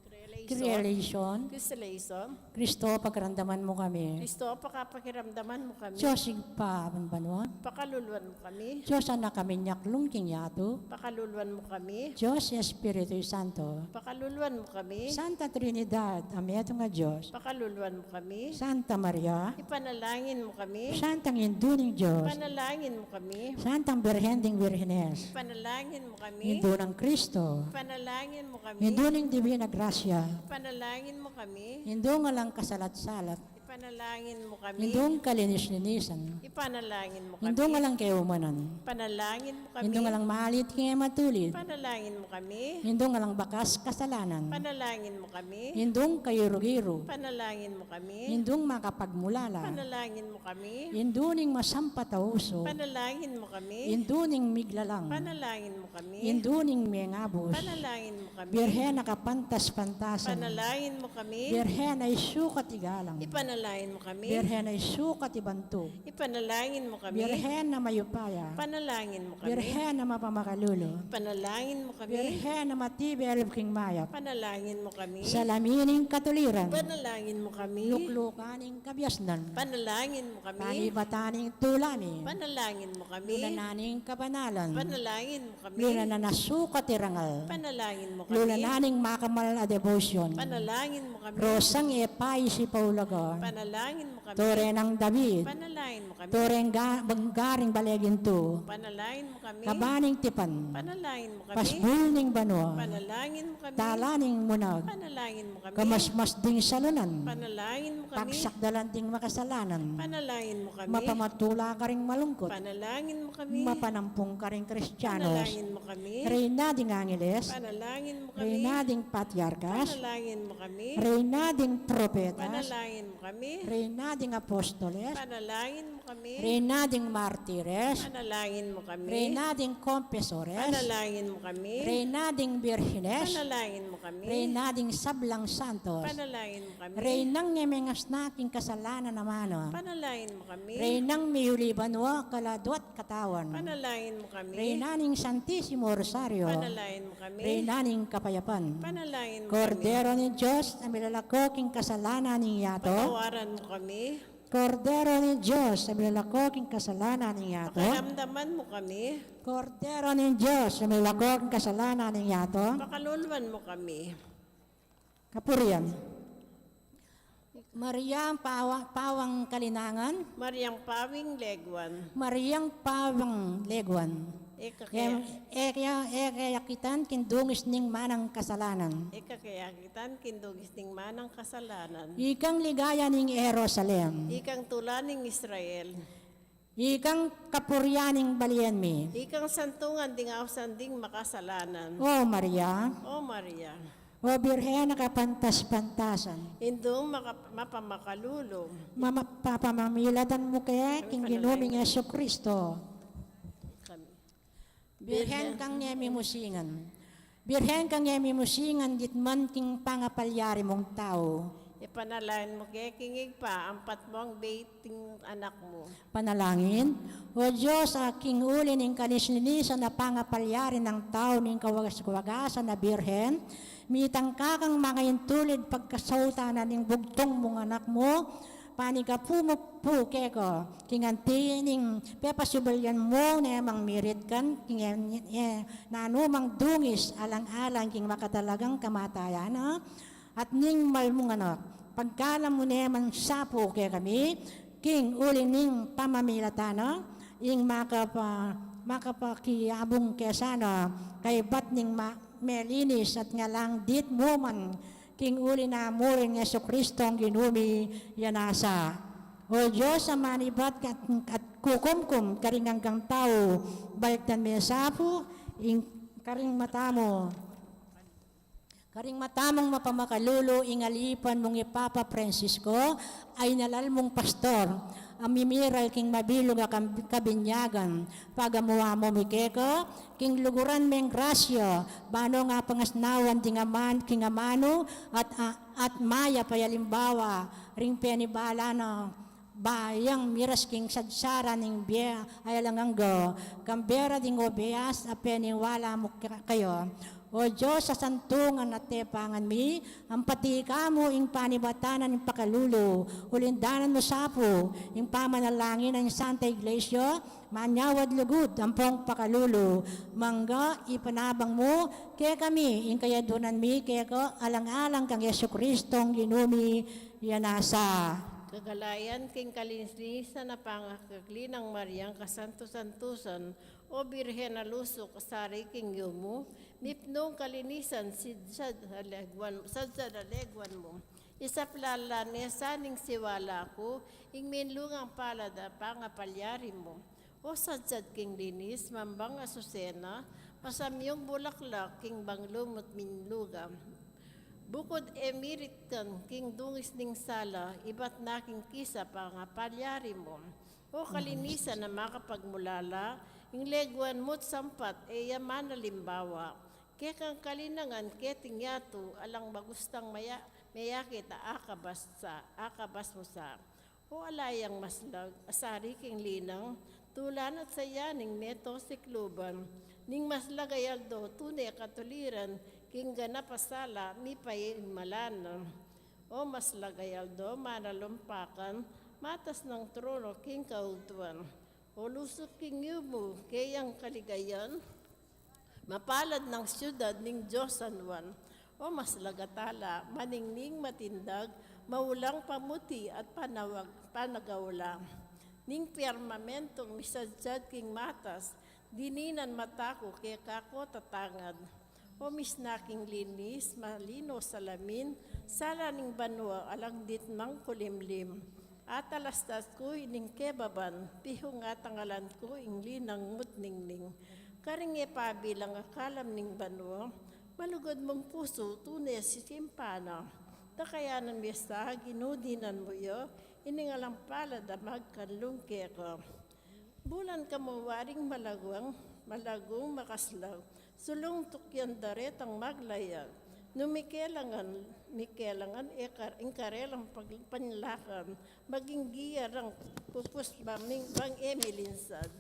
Kyrie eleison. Kyrie eleison. Kyrie eleison. Kristo, pakiramdaman mu kami. Kristo, pakapakiramdaman mu kami. Dios Ibpa king banua. Pakaluluan mu kami. Dios Anak a minyaklung king yatu. Pakaluluan mu kami. Dios Espiritu Santo. Pakaluluan mu kami. Santa Trinidad, a metung a Dios. Pakaluluan mu kami. Santa Maria. Ipanalangin mu kami. Santang Indu ning Dios. Ipanalangin mu kami. Santang Birhen ding Birhenes. Ipanalangin mu kami. Indu nang Kristo. Ipanalangin mu kami. Indu ning Dibina Grasya. Ipanalangin mu kami. Indu nang alang kasalat-salat. Panalangin mu kami. Indung kalinis-linisan. Ipanalangin mu kami. Indung alang kayumanan. Panalangin mu kami. Indung alang malit king e matulid. Panalangin mu kami. Indung alang bakas kasalanan. Panalangin mu kami. Indung kairu-iru. Panalangin mu kami. Indung makapagmulala. Panalangin mu kami. Indu ning masampat a uso. Panalangin mu kami. Indu ning miglalang. Panalangin mu kami. Indu ning mengabus. Panalangin mu kami. Birhen a kapantas-pantasan. Panalangin mu kami. Birhen a isukat igalang. Ipanalangin mu kami. Birhen a isukat ibantug. Ipanalangin mu kami. Birhen a mayupaya. Panalangin mu kami. Birhen a mapamakalulu. Ipanalangin mu kami. Birhen a matibe a lub king mayap. Panalangin mu kami. Salamin ning katuliran. Panalangin mu kami. Luklukan ning kabiasnan. Panalangin mu kami. Panibatan ning tula mi. Panalangin mu kami. Lulanan ning kabanalan. Panalangin mu kami. Lulanan a sukat a rangal. Panalangin mu kami. Lulanan ning makamal a debosyon. Panalangin mu kami. Rosang e paisipan ulaga. Panalangin mu kami. Tore nang David. Panalangin mu kami. Tore nang ga-, bangga ring bale gintu. Panalangin mu kami. Kaba ning tipan. Panalangin mu kami. Pasbul ning banua. Panalangin mu kami. Tala ning munag. Panalangin mu kami. Kamasmas ding salunan. Panalangin mu kami. Pagsakdalan ding makasalanan. Panalangin mu kami. Mapamatula karing malungkut. Panalangin mu kami. Mapanampung karing Kristianos. Panalangin mu kami. Reyna ding angeles. Panalangin mu kami. Reyna ding patriarkas. Panalangin mu kami. Reyna ding propetas. Panalangin mu kami. Reyna ding apostoles. Panalangin mu kami. Reyna ding martires. Panalangin mu kami. Reyna ding confesores. Panalangin mu kami. Reyna ding birhines. Panalangin mu kami. Reyna ding sablang santos. Panalangin mu kami. Reynang e mengasna king kasalanan a manu. Panalangin mu kami. Reynang miyuli banua, kaladu at katawan. Panalangin mu kami. Reyna ning Santisimo Rosario. Panalangin mu kami. Reyna ning kapayapan. Panalangin mu kami. Kordero ning Dios a milalako king kasalanan ning yatu. Patawaran mu kami. Kordero ning Dios a milalako king kasalanan ning yatu. Pakiramdaman mu kami. Kordero ning Dios a milalako king kasalanan ning yatu. Pakaluluan mu kami. Kapurian. Mariang pawa-, pawang kalinangan. Mariang pawing leguan. Mariang pawang leguan. Ika kaya- Em, e kaya, e kaya kitan king dungis ning manang kasalanan. Ika kaya kitan king dungis ning manang kasalanan. Ikang ligaya ning Jerusalem. Ikang tula ning Israel. Ikang kapurian ning balen mi. Ikang santungan ding ausan ding makasalanan. O Maria. O Maria. O Birhen a kapantas-pantasan. Indung maka-, mapamakalulu. Mama-, papamamilatan mu ke king Ginu ming Jesucristo. Kami. Birhen kang e mimusingan. Birhen kang e mimusingan, ditman king pangapalyari mung tau. Ipanalangin mu ke king Ibpa, ampat mu ing beit ning Anak mu. Panalangin. O Dios, a king uli ning kalinis-linisan a pangapalyari nang tau ning kawagas-wagasan a Birhen, mitangka kang makaintulid pagkasautan ning bugtung mung Anak mu, panikapu mu pu keka, king anti ning pepasubalyan mu ne mang mirit kan, king e, e, nanu mang dungis alang-alang king makatalagang kamatayan na, at ning mal mung Anak, pagkalam mu ne mang sapu kekami, king uli ning pamamilatan na, ing makapa-, makapakiabung ke sana, kaybat ning ma-, melinis at ngalang dit mu man, king uli na mu ring Jesucristong Ginu mi, ya nasa. O Dios, a manibat at, at kukumkum karing anggang tau, balikdan me sapu, ing karing mata mu. Karing mata mung mapamakalulu, ing alipan mung i Papa Francisco, a inalal mung pastor, a mimiral king mabilug a kam-, kabinyagan, pagamuan mu mi keka, king luguran meng grasya, bano nga pangasnawan ding aman-, king amanu, at, a-, at mayap a alimbawa, ring penibalan na, ba yang miras king sadsaran ning bie a alang angga, kambera ding obeas a peniwala mu ka-, kaya. O Dios, a santungan at tepangan mi, ampati ka mu ing panibatan ning pakalulu, ulindanan mu sapu, ing pamanalangin ning Santa Iglesia, manyawad lugud ampong pakalulu, mangga ipanabang mu kekami, ing kayadunan mi keka alang-alang kang Jesucristong Ginu mi, ya nasa. Kagalayan king kalinis-linisan a pangakakli nang Mariang kasantu-santusan, O Birhen a lusuk, sari king yumu, Mipnung kalinisan, sadsad a leguan, sadsad a leguan mu. Isaplala ne sa ning siwala ku, ing minlungang palad a pangapalyari mu. O sadsad king linis, mambang Asusena, masamyung bulaklak king bang lumut minluga. Bukud e miritkan king dungis ning sala, ibat na king kisa pangapalyari mu. O kalinisan a makapagmulala, ing leguan mu't sampat e ya manalimbawa. Kekang kalinangan keting yatu, alang bagustang maya, meyakit a akabas sa, akabas mu sa. O ala yang maslag, asari king linang, tulan at sayaning meto sikluban, ning maslag a yaldo, tune katuliran, king ganap a sala, mipaimalanan. O maslag a yaldo, manalumpakan, matas nang trono king kaultuan. O lusuk king yumu, keyang kaligayan, mapalad nang siyudad ning Dios San Juan. O maslag a tala, maningning matindag, maulang pamuti at panawag, panagaula. Ning pirmamentung misadsad king matas, dininan mata ku keka ko tatangad. O misna king linis, malino salamin, sala ning banua, alang ditmang kulimlim. Atalastas ku ining kebaban, pihung atangalan ku ing linang mu't ningning. Karing e pabilang a kalam ning banua, malugud mung pusu, tune sisimpana. Takayanan me sa, Ginu, dinan mu ya, ining alang palad a magkanlung keka. Bulan ka mu waring malaguang, malagung makaslag, sulung tukyan daretang maglayag. Nu mikelangan, mikelangan e kar-, ing karelang pag-, panlakan, maging giya rang pupus bang, bang e milinsad.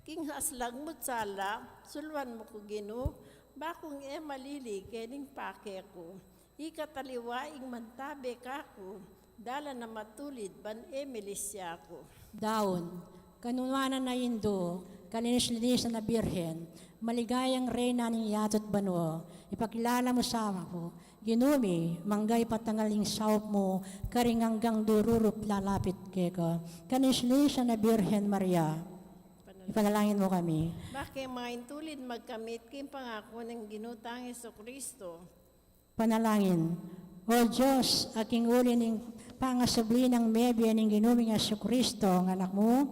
King aslag mu't sala, suluan mu ku Ginu, bakung e malili kening pake ku. Ika taliwa ing mantabe kaku, dalan a matulid ban e milisya ku. Daun, kanunuanan a Indu, kalinis-linisan a Birhen, maligayang Reyna ning yatu't banua, ipakilala mu sa ku, Ginu mi, mangga ipatangal ing saup mu, karing anggang dururu't lalapit keka, kalinis-linisan a Birhen Maria, ipanalangin mu kami. Ba ke maintulid magkamit king pangaku ning Ginu tang Jesucristo. Panalangin. O Dios, a king uli ning pangasubli nang mebie ning Ginu ming Jesucristo, ing Anak mu,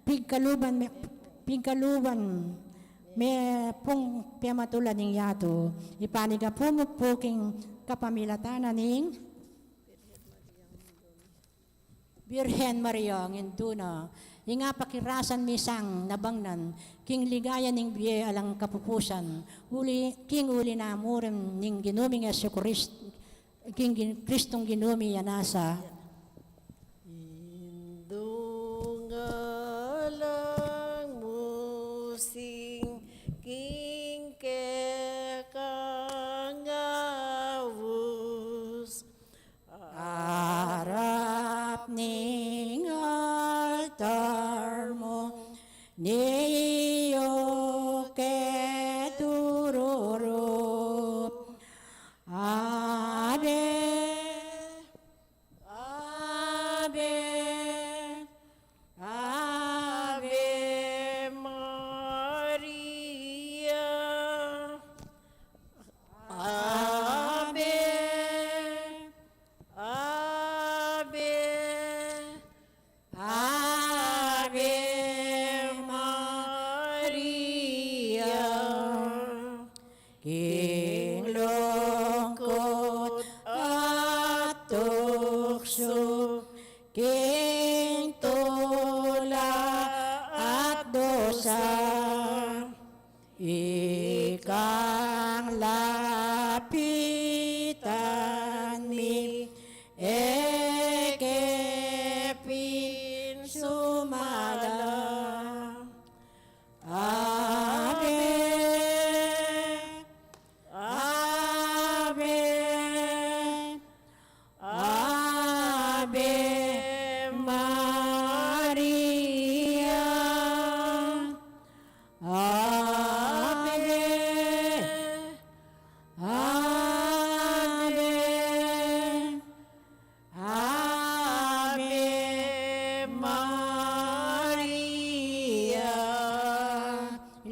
pigkaluban me, pigkaluban me pung pematulad ning yatu, ipaligapu mu pu king kapamilatan na ning Birhen Maria, ing Indu na, ing apakirasan misang nabangnan, king ligaya ning bie alang kapupusan, uli, king uli na murin ning Ginu ming Jesucrist-, king Gin-, Cristong Ginu mi, ya nasa. Indu ngan lang musing king kekang aus. Arap ning altar mu, niyuk ke dururu. Ave, Ave, Ave Maria.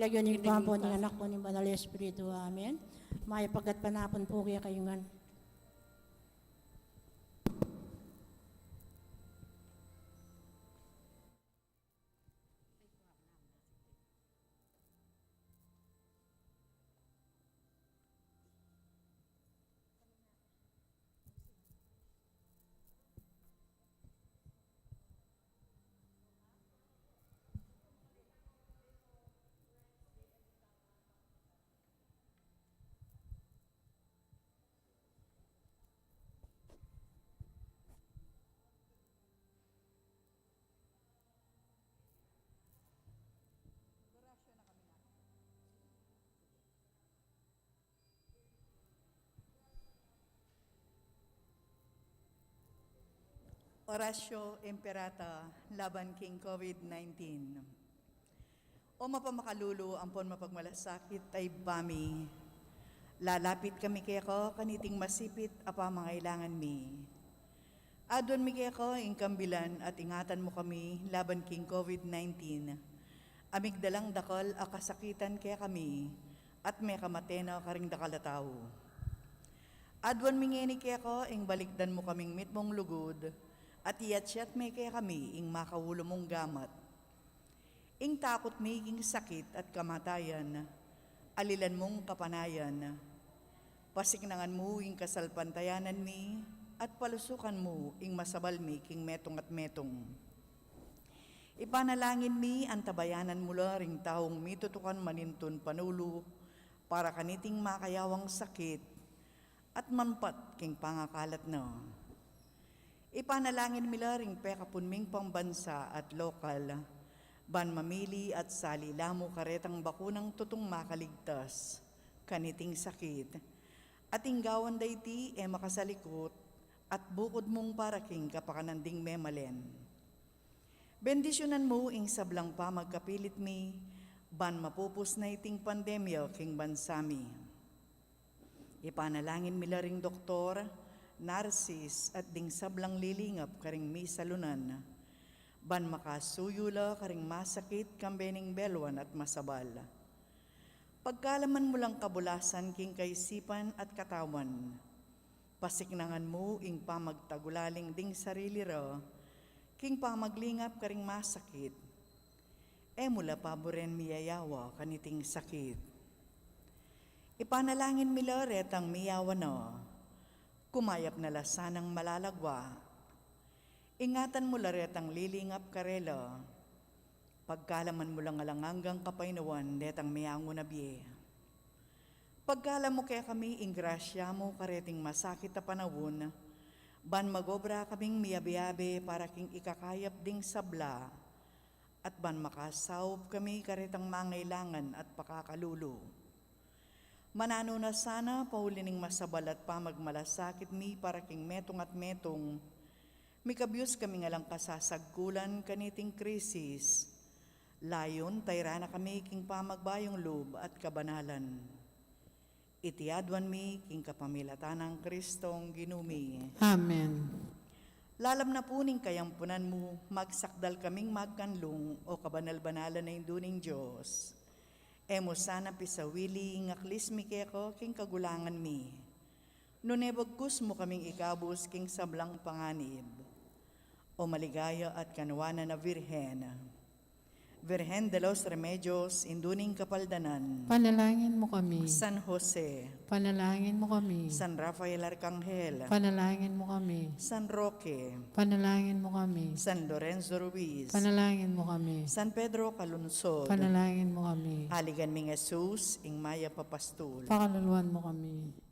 King lagyu ning Ibpa, ampo ning Anak, ampo ning Banal a Espiritu. Amen. Mayap a gatpanapun pu kekayu ngan. Oratio Imperata laban king COVID nineteen. O mapamakalulu ampon mapagmalasakit a Ibpa mi, lalapit kami keka kaniting masipit a pamangailangan mi. Aduan mi keka ing kambilan at ingatan mu kami laban king COVID nineteen, a migdalang dakal a kasakitan kekami at mekamate na karing dakal a tau. Aduan mi ngeni keka ing balikdan mu kaming mitmung lugud at iyatyat me kekami ing makaulu mung gamat. Ing takut mi king sakit at kamatayan, alilan mung kapanayan. Pasiknangan mu ing kasalpantayanan mi at palusukan mu ing masabal mi king metung at metung. Ipanalangin mi antabayanan mu la ring taung mitutukan manintun panulu para kaniting makayawang sakit at manpat king pangakalat na. Ipanalangin mi la ring pekapun ming pambansa at lokal, ban mamili at sali la mu karetang bakunang tutung makaligtas kaniting sakit, at ing gawan da iti e makasalikut at bukud mung para king kapakanan ding memalen. Bendisyunan mu ing sablang pamagkapilit mi, ban mapupus na iting pandemya king bansa mi. Ipanalangin mi la ring doktor, narsis, at ding sablang lilingap karing misalunan, ban makasuyu la karing masakit kambe ning beluan at masabal. Pagkalaman mu lang kabulasan king kaisipan at katawan. Pasiknangan mu ing pamagtagulaling ding sarili ra king pamaglingap karing masakit. E mu la paburen miyayawa kaniting sakit. Ipanalangin mi la retang miyawa na, kumayap na la sanang malalagwa. Ingatan mu la retang lilingap karela. Pagkalaman mu lang alang anggang kapaynawan detang meangu na bie. Pagkalam mu kekami ing grasya mu kareting masakit a panaun, ban magobra kaming miyabe-abe para king ikakayap ding sabla, at ban makasaup kami karetang mangailangan at pakakalulu. Mananu na sana, pauli ning masabal at pamagmalasakit mi para king metung at metung, mikabyus kami ngan lang kasasagkulan kaniting krisis. Layun, tayra na kami king pamagbayung lub at kabanalan. Iti aduan mi king kapamilatan nang Kristong Ginu mi. Amen. Lalam na pu ning kayampunan mu, magsakdal kaming magkanlung, o kabanal-banalan a Indu ning Dios. E mu sana pisawili ing aklis mi keka king kagulangan mi, nune bagkus mu kaming ikabus king sablang panganib. O maligaya at kanuanan a Virgen, Virgen de los Remedios, Indu ning Kapaldanan. Panalangin mu kami. San Jose. Panalangin mu kami. San Rafael Arkanghel. Panalangin mu kami. San Roque. Panalangin mu kami. San Lorenzo Ruiz. Panalangin mu kami. San Pedro Calungsod. Panalangin mu kami. Aligan ming Jesus, ing mayap a pastul. Pakaluluan mu kami.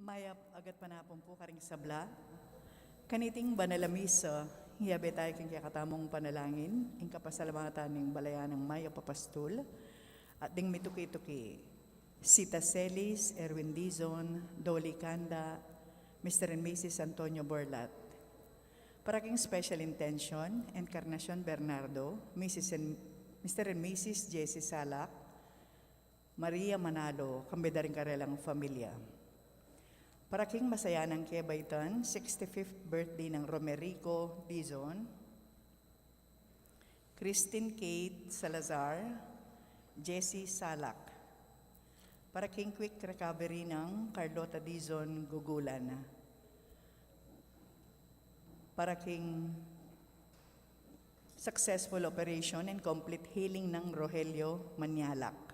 Mayap a gatpanapun pu karing sabla. Kaniting banal a misa, iyabe taya king kekatamung panalangin ing kapasalamatan ning balayan nang mayap a pastul at ding mituki-tuki, Sita Celis, Erwin Dizon, Dolly Canda, Mister and Missus Antonio Borlat. Para king special intention, Encarnacion Bernardo, Missus and, Mister and Missus Jessie Salak, Maria Manalo, kambe da ring karelang familia. Para king masayanang kebaitan, sixty-fifth birthday nang Romerico Dizon, Christine Kate Salazar, Jessie Salak. Para king quick recovery nang Carlota Dizon Gugulan. Para king successful operation and complete healing nang Rogelio Manyalak.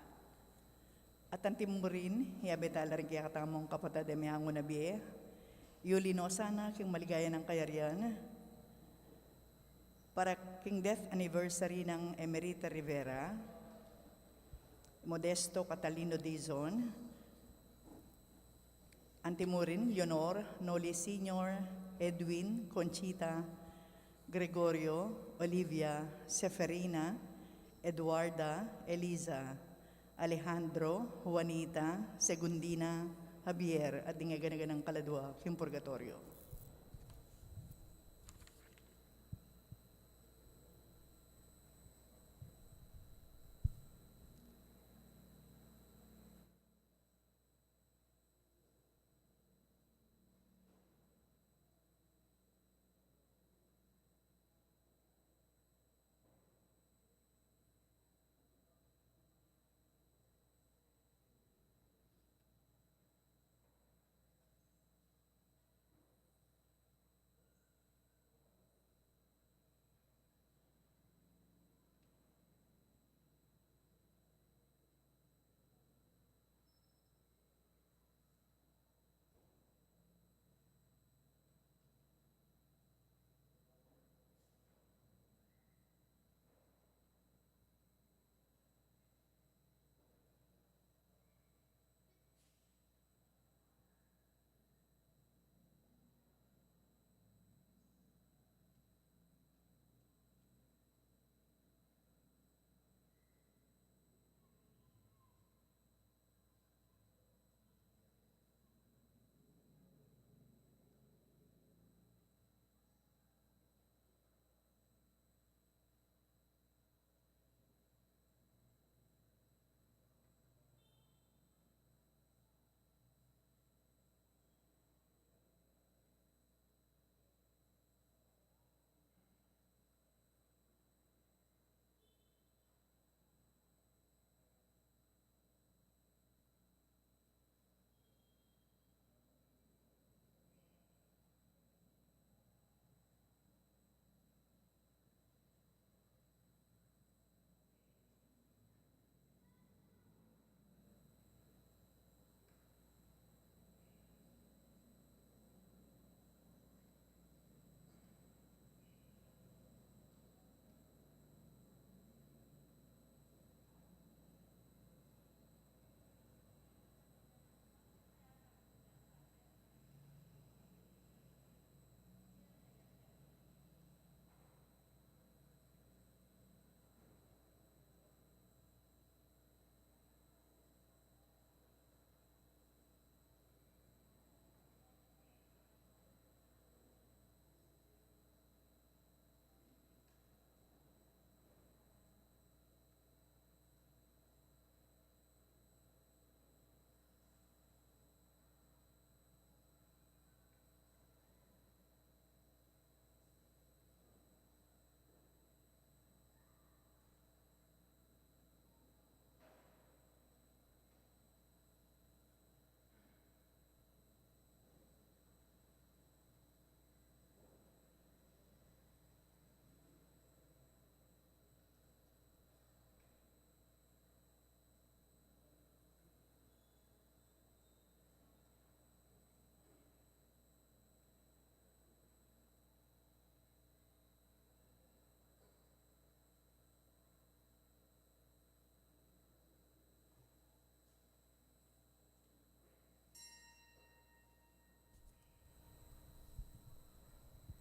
At antimurin, iyabe tala ring kekatamung kapatad a meangu na bie, yuli no sana king maligaya nang kayarian. Para king death anniversary nang Emerita Rivera, Modesto Catalino Dizon, antimurin, Leonor, Noli Senior, Edwin, Conchita, Gregorio, Olivia, Seferina, Eduarda, Eliza, Alejandro, Juanita, Segundina, Javier, at ding gana-ganang kaladua king purgatorio.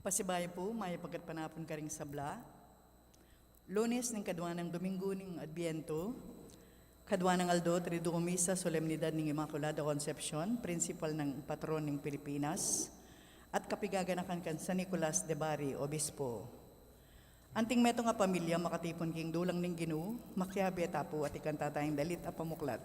Pasibayu pu, mayap a gatpanapun karing sabla. Lunes ning kadua nang Domingo ning Adbientu, kadua nang aldo, triduung misa, solemnidad ning Inmaculada Concepcion, prinsipal nang patron ning Pilipinas, at kapigaganakan kang San Nicolas de Bari, Obispo. Anting metung a pamilya makatipun king dulang ning Ginu, makiabe ta pu at ikanta taya ing dalit a pamuklat.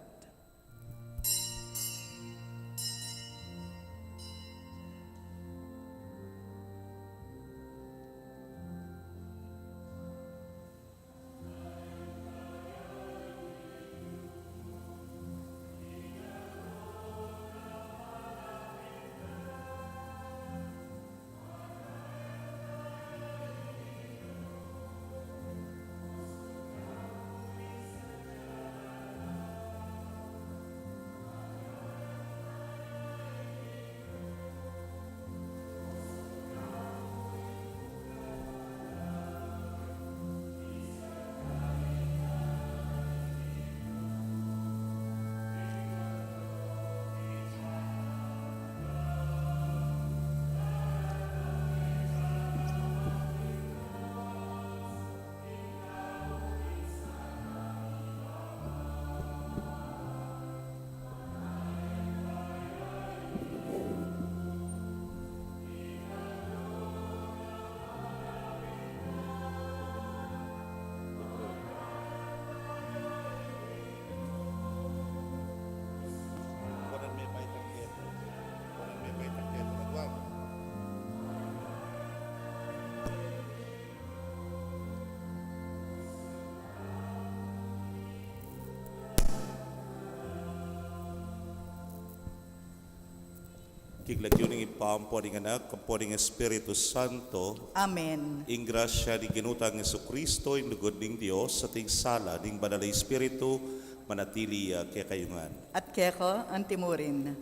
King lagyu ning Ibpa, ampo ning Anak, ampo ning Espiritu Santo. Amen. Ing grasya ning Ginu tang Jesucristo, ing lugud ning Dios, at ing sala ning Banal a Espiritu, manatili ya kekayu ngan. At keka antimurin.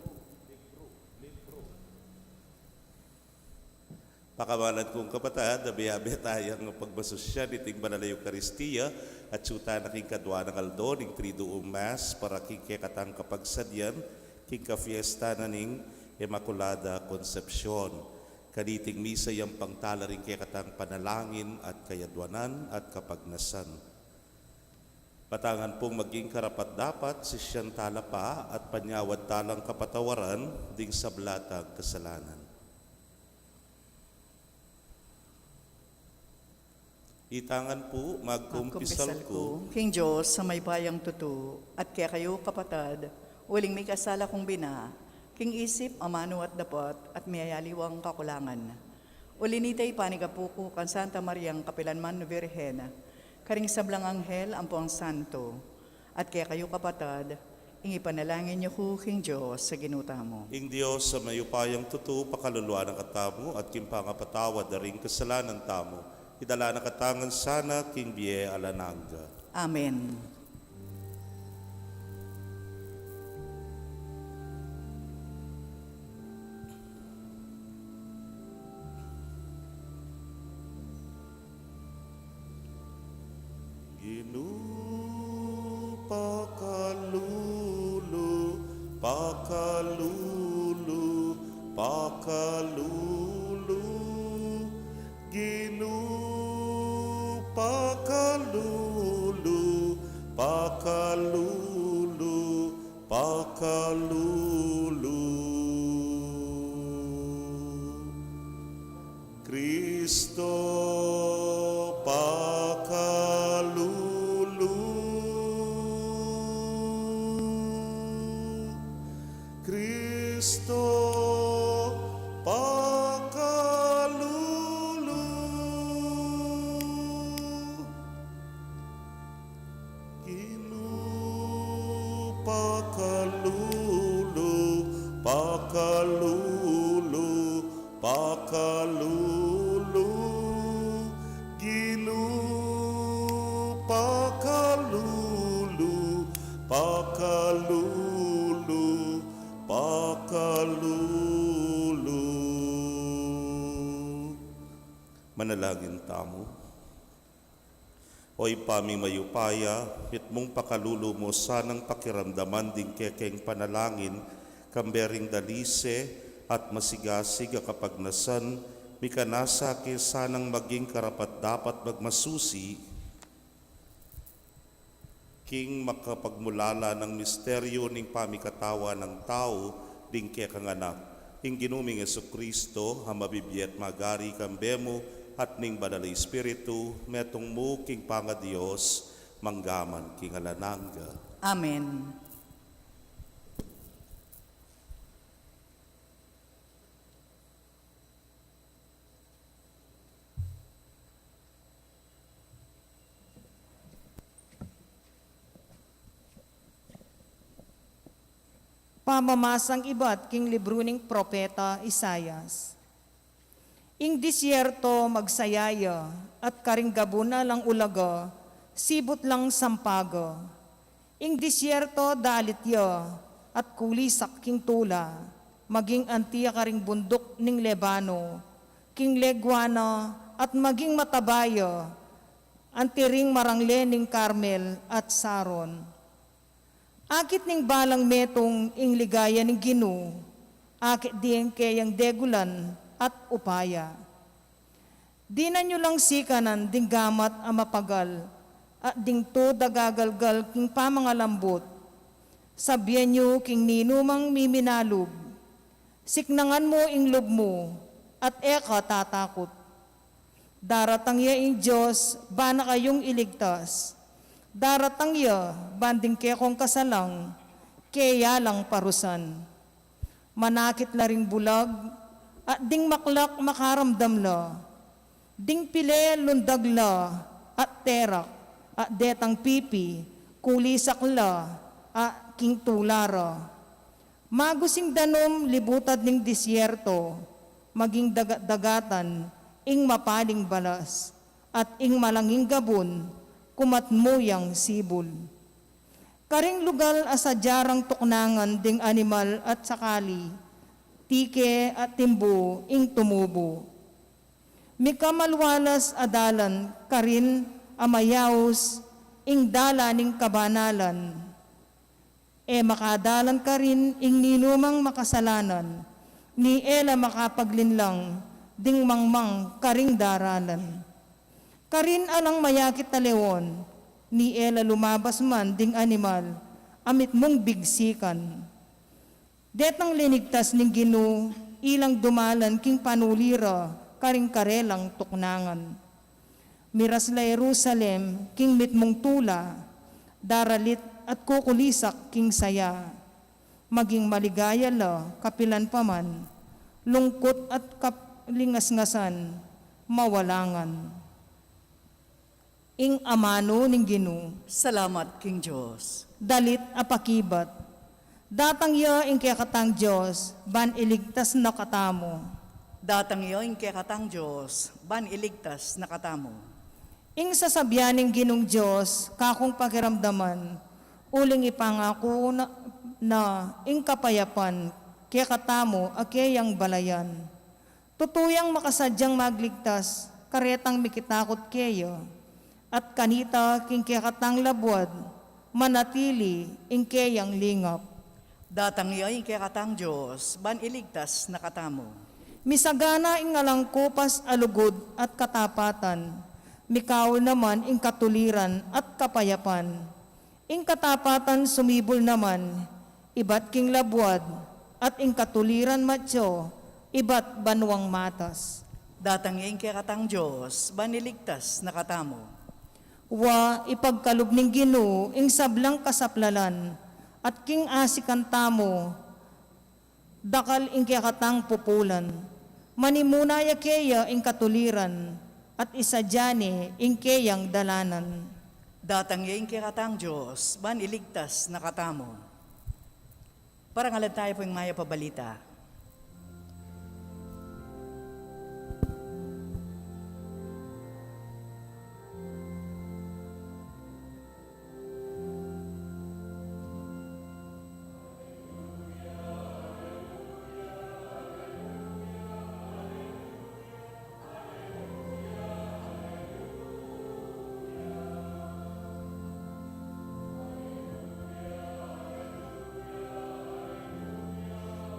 Pakamalan kung kapatad, abe-abe tayang pagmasusyan iting Banal a Eukaristia, atyu ta na king kadua nang aldo ning Triduum Mass para king kekatang kapagsadyan king kafiesta na ning Inmaculada Concepcion. Kaniting misa yang pangtala ring kekatang panalangin at kayadwanan at kapagnasan. Matangan pung maging karapat-dapat, sisian tala pa at panyawad talang kapatawaran ding sabla tang kasalanan. Itangan pu, magkumpisal ku king Dios a mayupayang tutu, at kekayu kapatad, uling mikasala kung bina, king isip, amanu at dapat, at miyayaliwang kakulangan. Uli nita, ipanigapu ku kang Santa Mariang kapilanman Virgen, karing sablang anghel ampong santo, at kekayu kapatad, ing ipanalangin yu ku king Dios a Ginu tamu. Ing Dios a mayupayang tutu pakaluluan na katamu at king pangapatawad da ring kasalanan tamu, idala na katamu ngan sana king bie alang angga. Amen. Ginu pakalulu, pakalulu, pakalulu. Ginu pakalulu, pakalulu, pakalulu. Kristo pakalulu. Kristo pakalulu. Ginu pakalulu, pakalulu, pakalulu. Ginu pakalulu, pakalulu, pakalulu. Manalangin tamu. O Ibpa ming mayupaya, mitmung pakalulu mu sanang pakiramdaman ding kekeng panalangin, kambe ring dalise at masigasig a kapagnasan, Mikanasa ke sanang maging karapat-dapat magmasusi king makapagmulala nang misteryo ning pamikatawan nang tau ding kekang Anak, ing Ginu ming Jesucristo, a mabibie at magari kambe mu at ning Banal a Espiritu, metung mu king pangaDios, mangga man king alang angga. Amen. Pamamasang ibat king libru ning propeta Isaias. Ing disyerto magsaya ya, at karing gabun alang ulaga, sibut lang sampaga. Ing disyerto dalit ya, at kulisak king tula, maging anti ya karing bunduk ning Lebano, king legwa na, at maging mataba ya, anti ring marangle ning Karmel at Saron. Akit ning balang metung ing ligaya ning Ginu, akit ding keyang degulan at upaya. Dinan yu lang sikanan ding gamat a mapagal, at ding tud a gagalgal king pamangalambut. Sabyan yu king ninumang miminalub, siknangan mu ing lub mu, at e ka tatakut. Daratang ya ing Dios, ban na kayung iligtas. Daratang ya, ban ding kekong kasalang, keya lang parusan. Manakit la ring bulag, at ding maklak makaramdam la. Ding pile lundag la, at terak, at detang pipi, kulisak la, at king tula ra. Magusing danum libutad ning disyerto, maging dagat-dagatan ing mapaling balas, at ing malanging gabun, kumatmu yang sibul. Karing lugal a sadya rang tuknangan ding animal at sakali, tike at timbu ing tumubu. Mika malwalas a dalan karin a mayaus ing dalan ning kabanalan. E makadalan karin ing ninumang makasalanan, ni e la makapaglinlang ding mangmang karing daralan. Karin alang mayakit a leon, ni e la lumabas man ding animal a mitmung bigsikan. Detang linigtas ning Ginu, ilang dumalan king panuli ra karing karelang tuknangan. Miras la Jerusalem king mitmung tula, daralit at kukulisak king saya. Maging maligaya la kapilan pa man, lungkut at kalingasngasan, mawalangan. Ing amanu ning Ginu. Salamat king Dios. Dalit a pakibat. Datang ya ing kekatang Dios, ban iligtas na katamu. Datang ya ing kekatang Dios, ban iligtas na katamu. Ing sasabyan ning Ginung Dios, kakung pakiramdaman, uling ipangaku na, na ing kapayapan kekatamu a keyang balayan. Tutu yang makasadyang magligtas karetang mikitakut keya, at kanita king kekatang labuad manatili ing keyang lingap. Datang ya ing kekatang Dios, ban iligtas na katamu. Misagana ing alang kupas a lugud at katapatan, mikaul naman ing katuliran at kapayapan. Ing katapatan sumibul naman ibat king labuad, at ing katuliran matyu ibat banuang matas. Datang ya ing kekatang Dios, ban iligtas na katamu. Wa, ipagkalub ning Ginu ing sablang kasaplalan, at king asikan tamu, dakal ing kekatang pupulan. Manimuna ya keya ing katuliran, at isadya ne ing keyang dalanan. Datang ya ing kekatang Dios, ban iligtas na katamu. Parangalan tayu pu ing mayap a balita.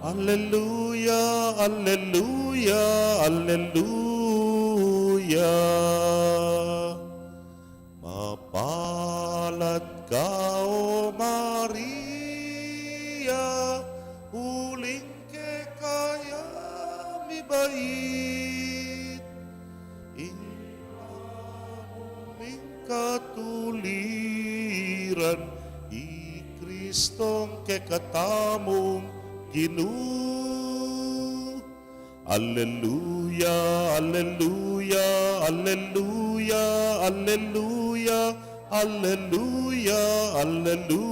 Aleluya, aleluya, aleluya. Mapalad ka, O Maria, uling keka ya mibait ing katuliran, i Kristong kekatamung Ginu. Aleluya, aleluya, aleluya, aleluya, aleluya, aleluya.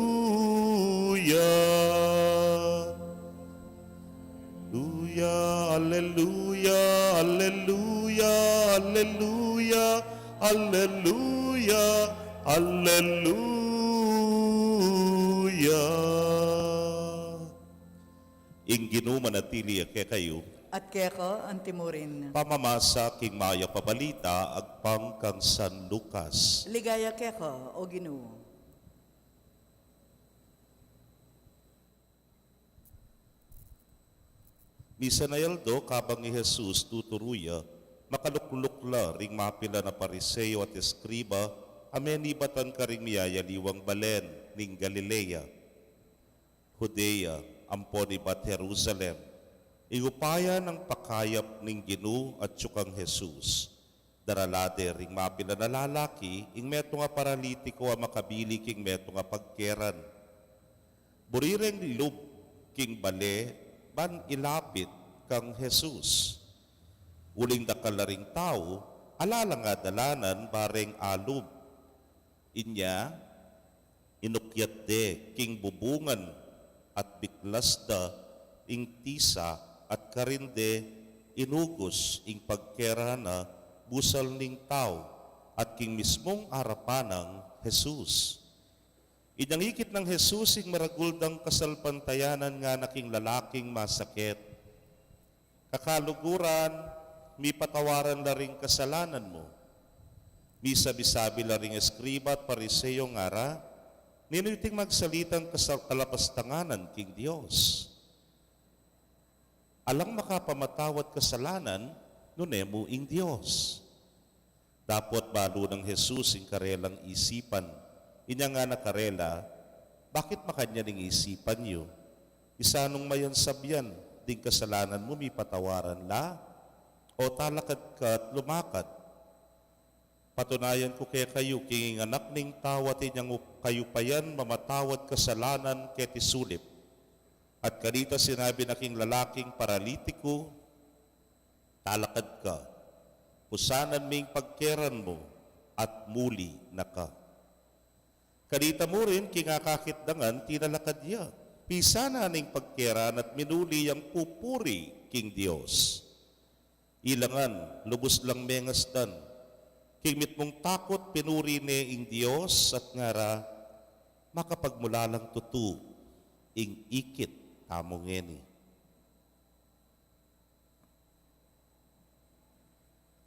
Aleluya, aleluya, aleluya, aleluya, aleluya, aleluya. Ing Ginu manatili ya kekayu. At keka antimurin. Pamamasa king mayap a balita agpang kang San Lucas. Ligaya keka, O Ginu. Misan a aldo, kabang i Jesus tuturu ya, makalukluk la ring mapilan a Pariseo at eskriba a menibatan karing miyayaliwang balen ning Galilea, Judea, ampon ibat Jerusalem, ing upaya nang pakayap ning Ginu atyu kang Jesus. Darala de ring mapilan a lalaki ing metung a paralitiko a makabili king metung a pagkeran. Buri reng lub king bale ban ilapit kang Jesus. Uling dakal la ring tau, ala la nga dalanan bareng alub. Inya, inukyat de king bubungan at biklas da ing tisa at karin de inugus ing pagkera na busal ning tau at king mismung arapan nang Jesus. Inyang ikit nang Jesus ing maragul dang kasalpantayanan ngana king lalaking masakit, "Kakaluguran, mipatawaran la ring kasalanan mu." Misabi-sabi la ring eskriba at Pariseo ngara, "Ninu iting magsalitang kasal-, kalapastanganan king Dios? Alang makapamatawad kasalanan, nune mu ing Dios." Dapot balu nang Jesus ing karelang isipan. Inya ngana karela, "Bakit makanyan ing isipan yu? Isanung mayan sabian, ding kasalanan mu mipatawaran la, o talakad ka at lumakat? Patunayan ku kekayu, king ing Anak ning Tau atin yang up-, kayupayan mamatawad kasalanan keti sulip." At kanita sinabi na king lalaking paralitiku, "Talakad ka, pusanan me ing pagkeran mu, at muli na ka." Kanita mu rin king akakit da ngan tinalakad ya, pisanan ne ing pagkeran at minuli yang pupuri king Dios. Ila ngan, lubus lang mengasdan. King mitmung takut pinuri ne ing Dios at ngara, "Makapagmulalang tutu ing ikit tamu ngeni."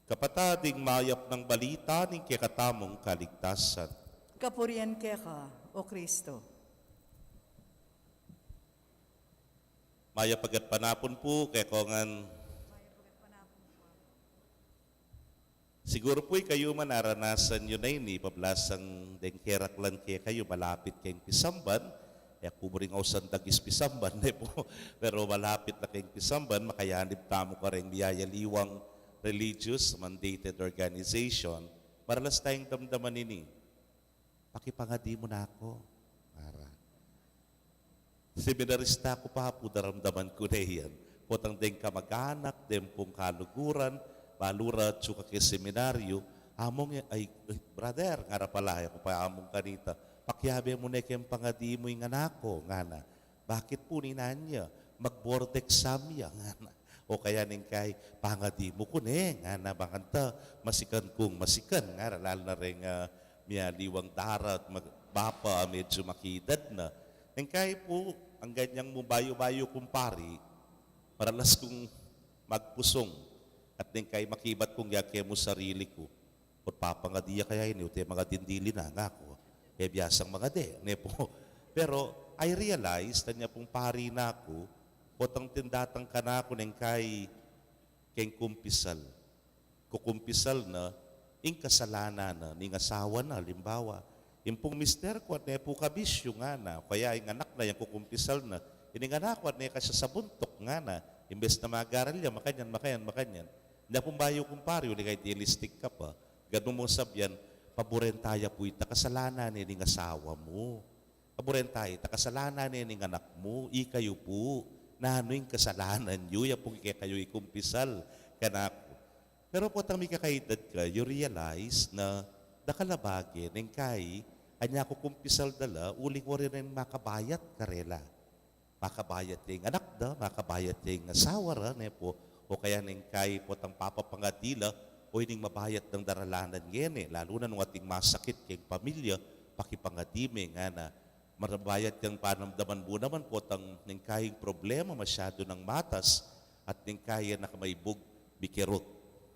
Kapatad, ing mayap nang balita ning kekatamung kaligtasan. Kapurian keka, O Kristo. Mayap a gatpanapun pu kekongan. Siguru pu ikayu man naranasan yu na ini, pablasang deng keraklan kekayu malapit keng pisamban, e ku buring ausan dagis pisamban, ne pu, pero malapit na keng pisamban, makayanib tamu kareng miyayaliwang religious mandated organization, maralas tayang damdaman ini. "Pakipangadi mu na ku," ngara. Seminarista ku pa pu, daramdaman ku ne yan. Potang deng kamag-anak, deng pung kaluguran, balu ra atyu ka ke seminaryu, "Among, ay, ay, brother," ngara pala, e ku pa among kanita, "pakiabe mu ne keng pangadi mu ing anak ku," ngana. "Bakit pu?" ninan ya. "Mag-board exam ya," ngana. "O kaya," neng kai, "pangadi mu ku ne," ngana, "bang kanta masikan kung masikan," ngara, lalu na reng, ah, miyaliwang dara at mag-, bapa, ah, medyu makiedad na. Neng kai pu, anggang yang mu bayu-bayu kung pari, maralas kung magpusung, at neng kai makibat kung ya kemu sarili ku. "Ot papangadi ya kaya ini, o te mangadi dili na," ngaku. "E biasang mangadi," ne pu. Pero I realize, tanya pung pari na ku, Potang tindatang kanaku neng kai keng kumpisal. Kukumpisal na ing kasalanan na ning asawa na, limbawa. Ing pung mister ku at ne pu kabisyu ngana, kaya ing anak na yang kukumpisal na, ining anak ku at ne kasya sa buntuk ngana, imbes na mag-aral ya, makanyan, makanyan, makanyan. Nya pung bayu kung pari, uli ka idealistic ka pa. Ganun mu sabyan, paburen taya pu ita kasalanan ne ning asawa mu. Paburen taya ita kasalanan ne ning anak mu, ikayu pu, nanu ing kasalanan yu, ya pung kekayu ikumpisal kanaku. Pero potang mikakaidad ka, you realize na dakal a bage, neng kai, anya kukumpisal da la, uling wari reng makabayat karela. Makabayat ya ing anak da, makabayat ya ing asawa ra, ne pu, o kaya neng kai potang papapangadi la, o ining mabayat dang daralanan ngeni, lalu na nung ating masakit keng pamilya, pakipangadi me ngana, mabayat yang panamdaman mu naman potang neng kai ing problema masyadu nang matas, at neng kai e na ka maibug mikirut.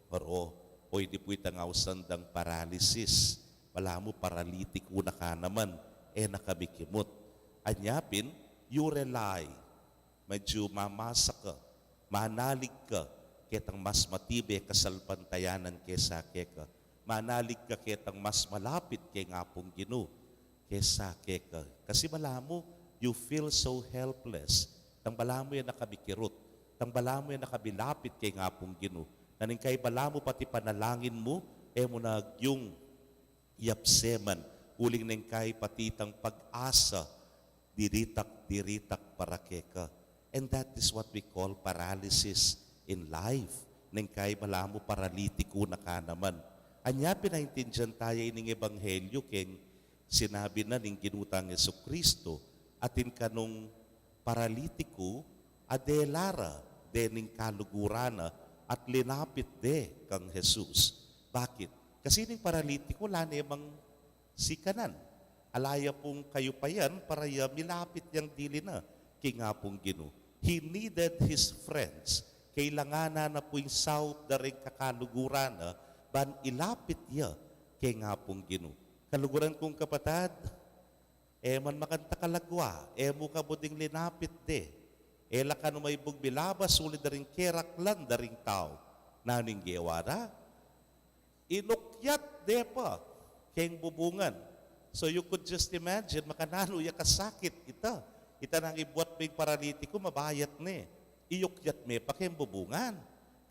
Aro, o ini pu itang ausan dang paralysis. Balamu paralitiku na ka naman, e na ka mikimut. Anya pin, you rely, medyu mamasa ka, manalig ka ketang mas matibe kasalpantayanan kesa keka. Manalig ka ketang mas malapit keng Apung Ginu kesa keka. Kasi balamu, you feel so helpless. Tang balamu e na ka mikirut. Tang balamu e na ka milapit keng Apung Ginu. Nanu ing kai balamu pati panalangin mu, e mu na agyung yapseman, uling neng kai pati itang pag-asa, diritak-diritak para keka. And that is what we call paralysis in life. Neng kai balamu paralitiku na ka naman. Anya pin naintindian taya ining ebanghelyu keng sinabi na ning Ginu tang Jesucristo, atin kanung paralitiku, adela ra dening kaluguran na at linapit de kang Jesus. Bakit? Kasi ning paralitiku ala ne mang sikanan. Ala ya pung kayupayan para ya milapit yang dili na king Apung Ginu. He needed his friends. Kailangan na na pu ing saup da ring kakaluguran na ban ilapit ya king Apung Ginu. Kaluguran kung kapatad, e man makantakalagwa, e mu kabuding linapit de. E la kanu maibug milabas uli da ring keraklan da ring tau. Nanu ing gewa da? Inukyat de pa keng bubungan. So you could just imagine, makananu ya kasakit ita. Ita nang ibuat meng paralitiku, mabayat ne. Iyukyat me pa keng bubungan.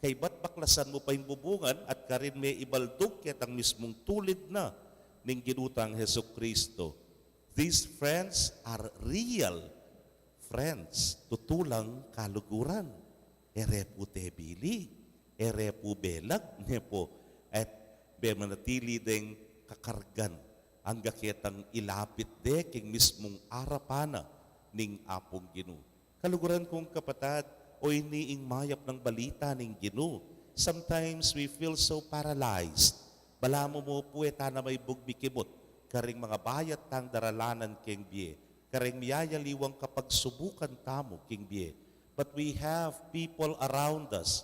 Kaybat baklasan mu pa ing bubungan at karin me ibaldug ketang mismung tulid na ning Ginu tang Jesucristo. These friends are real friends. Tutu lang kaluguran. E re pu tebili, e re pu belag, ne pu, at be manatili deng kakargan angga ketang ilapit de king mismung arapan na ning Apung Ginu. Kaluguran kung kapatad, o ini ing mayap nang balita ning Ginu. Sometimes we feel so paralyzed. Balamu mu pu e tana maibug mikimut karing mangabayat tang daralanan keng bie, karing miyayaliwang kapagsubukan tamu king bie. But we have people around us,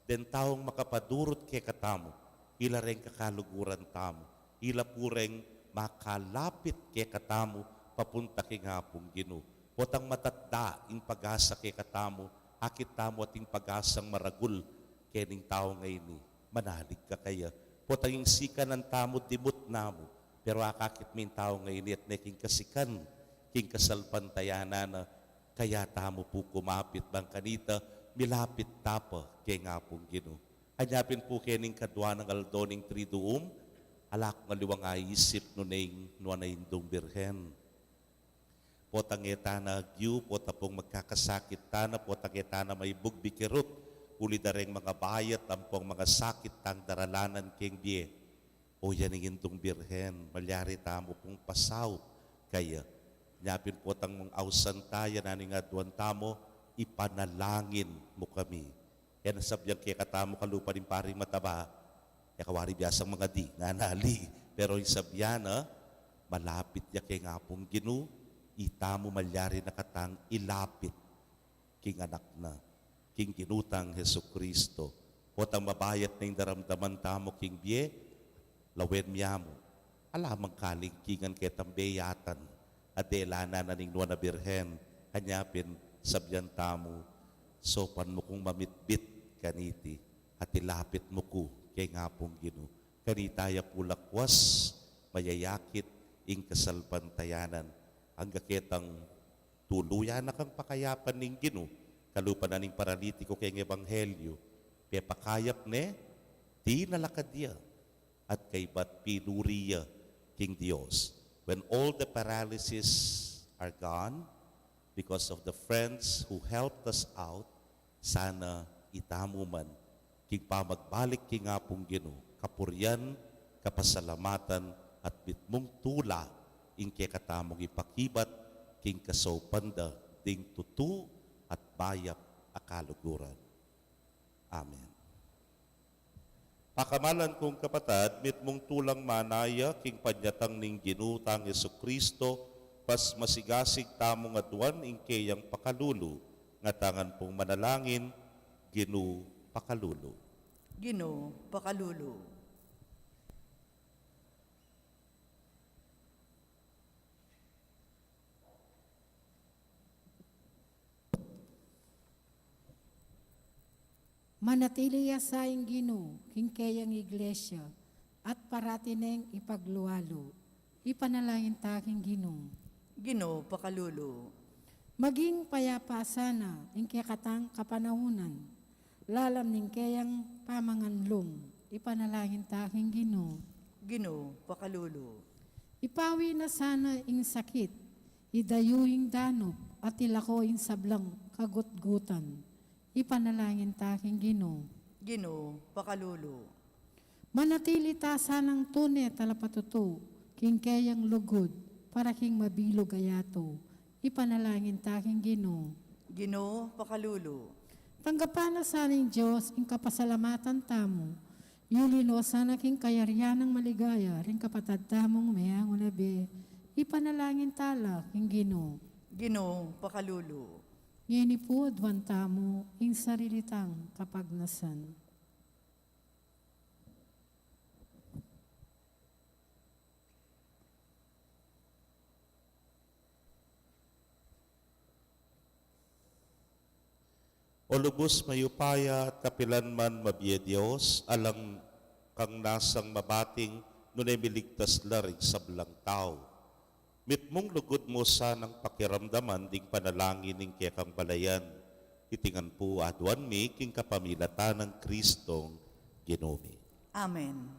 deng taung makapadurut kekatamu, ila reng kakaluguran tamu, ila pu reng makalapit kekatamu papunta king Apung Ginu. Potang matatda ing pag-asa kekatamu, akit tamu ating pag-asang maragul kening tau ngeni. Manalig ka kaya. Potang ing sikanan tamu dimut namu, pero akakit me ing tau ngeni at ne king kasikan, king kasalpantayanan na, kaya tamu pu kumapit bang kanita, milapit ta pa keng Apung Ginu. Anya pin pu kening kadua nang aldo ning Triduum, ala kung aliwang aisip nune ing nuan a Indung Birhen. Potang e tana agyu, pota pung magkakasakit tana, potang e tana maibug mikirut, uli da reng mangabayat ampong mangasakit tang daralanan keng bie. O yan ing Indung Birhen, malyari tamu pung pasaup kaya. Nya pin potang ausan taya, nanu ing aduan tamu, ipanalangin mu kami. E na sabyan kekatamu kalupa ning paring mataba, e ka wari biasang mangadi, ngana ali. Pero ing sabyan na, malapit ya keng Apung Ginu, itamu malyari na katang ilapit king Anak na, king Ginu tang Jesucristo. Potang mabayat na ing daramdaman tamu king bie, lawen mi ya mu. Ala mang kalingkingan ketang beyatan a dela na ning nuan a Birhen, anya pin sabyan tamu, Saupan mu kung mamitbit kaniti, at ilapit mu ku keng Apung Ginu. Kanita ya pu lakwas mayayakit ing kasalpantayanan. Angga ketang tuluyan na kang pakayapan ning Ginu, kalupa na ning paralitiku keng ebanghelyu, pepakayap ne, tinalakad ya, at kaybat pinuri ya king Dios. When all the paralysis are gone, because of the friends who helped us out, sana itamu man, king pamagbalik king Apung Ginu, kapurian, kapasalamatan, at mitmung tula, ing kekatamung ipakibat, king kasaupan da, ding tutu at mayap a kaluguran. Amen. Pakamalan kung kapatad, mitmung tulang manaya king panyatang ning Ginu tang Jesucristo, pasmasigasig tamung aduan ing keyang pakalulu, ngatangan pung manalangin, Ginu pakalulu. Ginu pakalulu. Manatili ya sa ing Ginu king keyang iglesia, at parati neng ipaglualu. Ipanalangin ta king Ginu. Ginu pakalulu. Maging payapa sana ing kekatang kapanahunan, lalam ning keyang pamanganlung. Ipanalangin ta king Ginu. Ginu pakalulu. Ipawi na sana ing sakit, idayu ing danup, at ilako ing sablang kagutgutan. Ipanalangin ta king Ginu. Ginu pakalulu. Manatili ta sanang tune talapatutu king keyang lugud, para king mabilug a yatu. Ipanalangin ta king Ginu. Ginu pakalulu. Tanggapan na sa ning Dios ing kapasalamatan tamu, yuli no sana king kayarian nang maligaya ring kapatad tamung meangu na bie. Ipanalangin ta la king Ginu. Ginu pakalulu. Ngeni pu aduan tamu ing sarili tang kapagnasan. O lubus mayupaya at kapilan man mabie Dios, alang kang nasang mabating nune miligtas la ring sablang tau. Mitmung lugud mu sanang pakiramdaman ding panalangin ning kekang balayan. Iti ngan pu aduan mi king kapamilatan nang Kristong Ginu mi. Amen.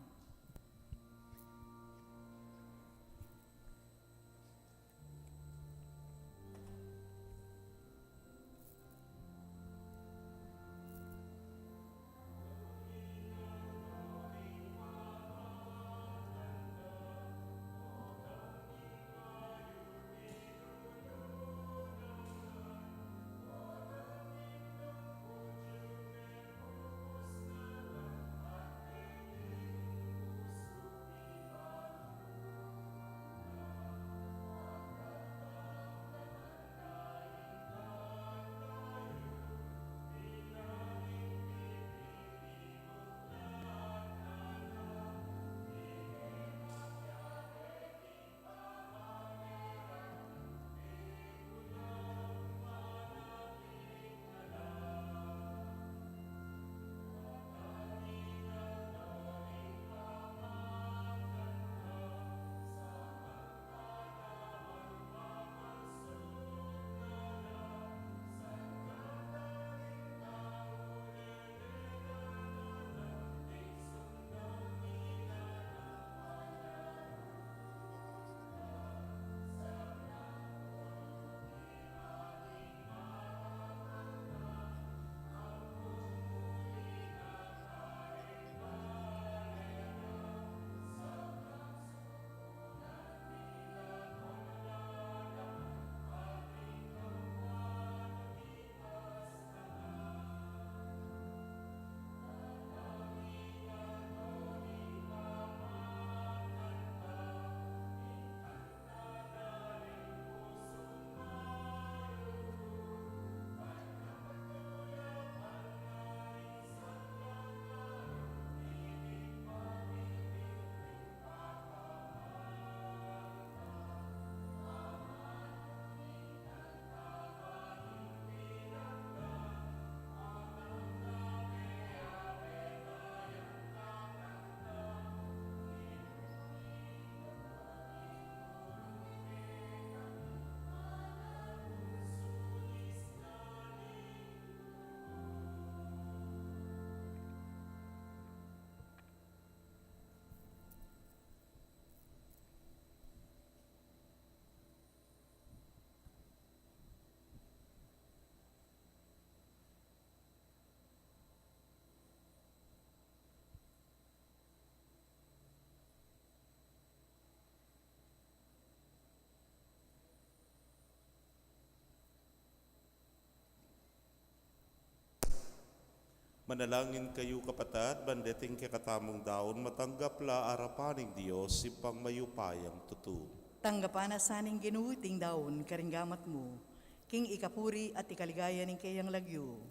Manalangin kayu, kapatad, ban deting kekatamung daun matanggap la arapan ning Dios, Ibpang mayupayang tutu. Tanggapan na sa ning Ginu iting daun karing gamat mu, king ikapuri at ikaligaya ning keyang lagyu,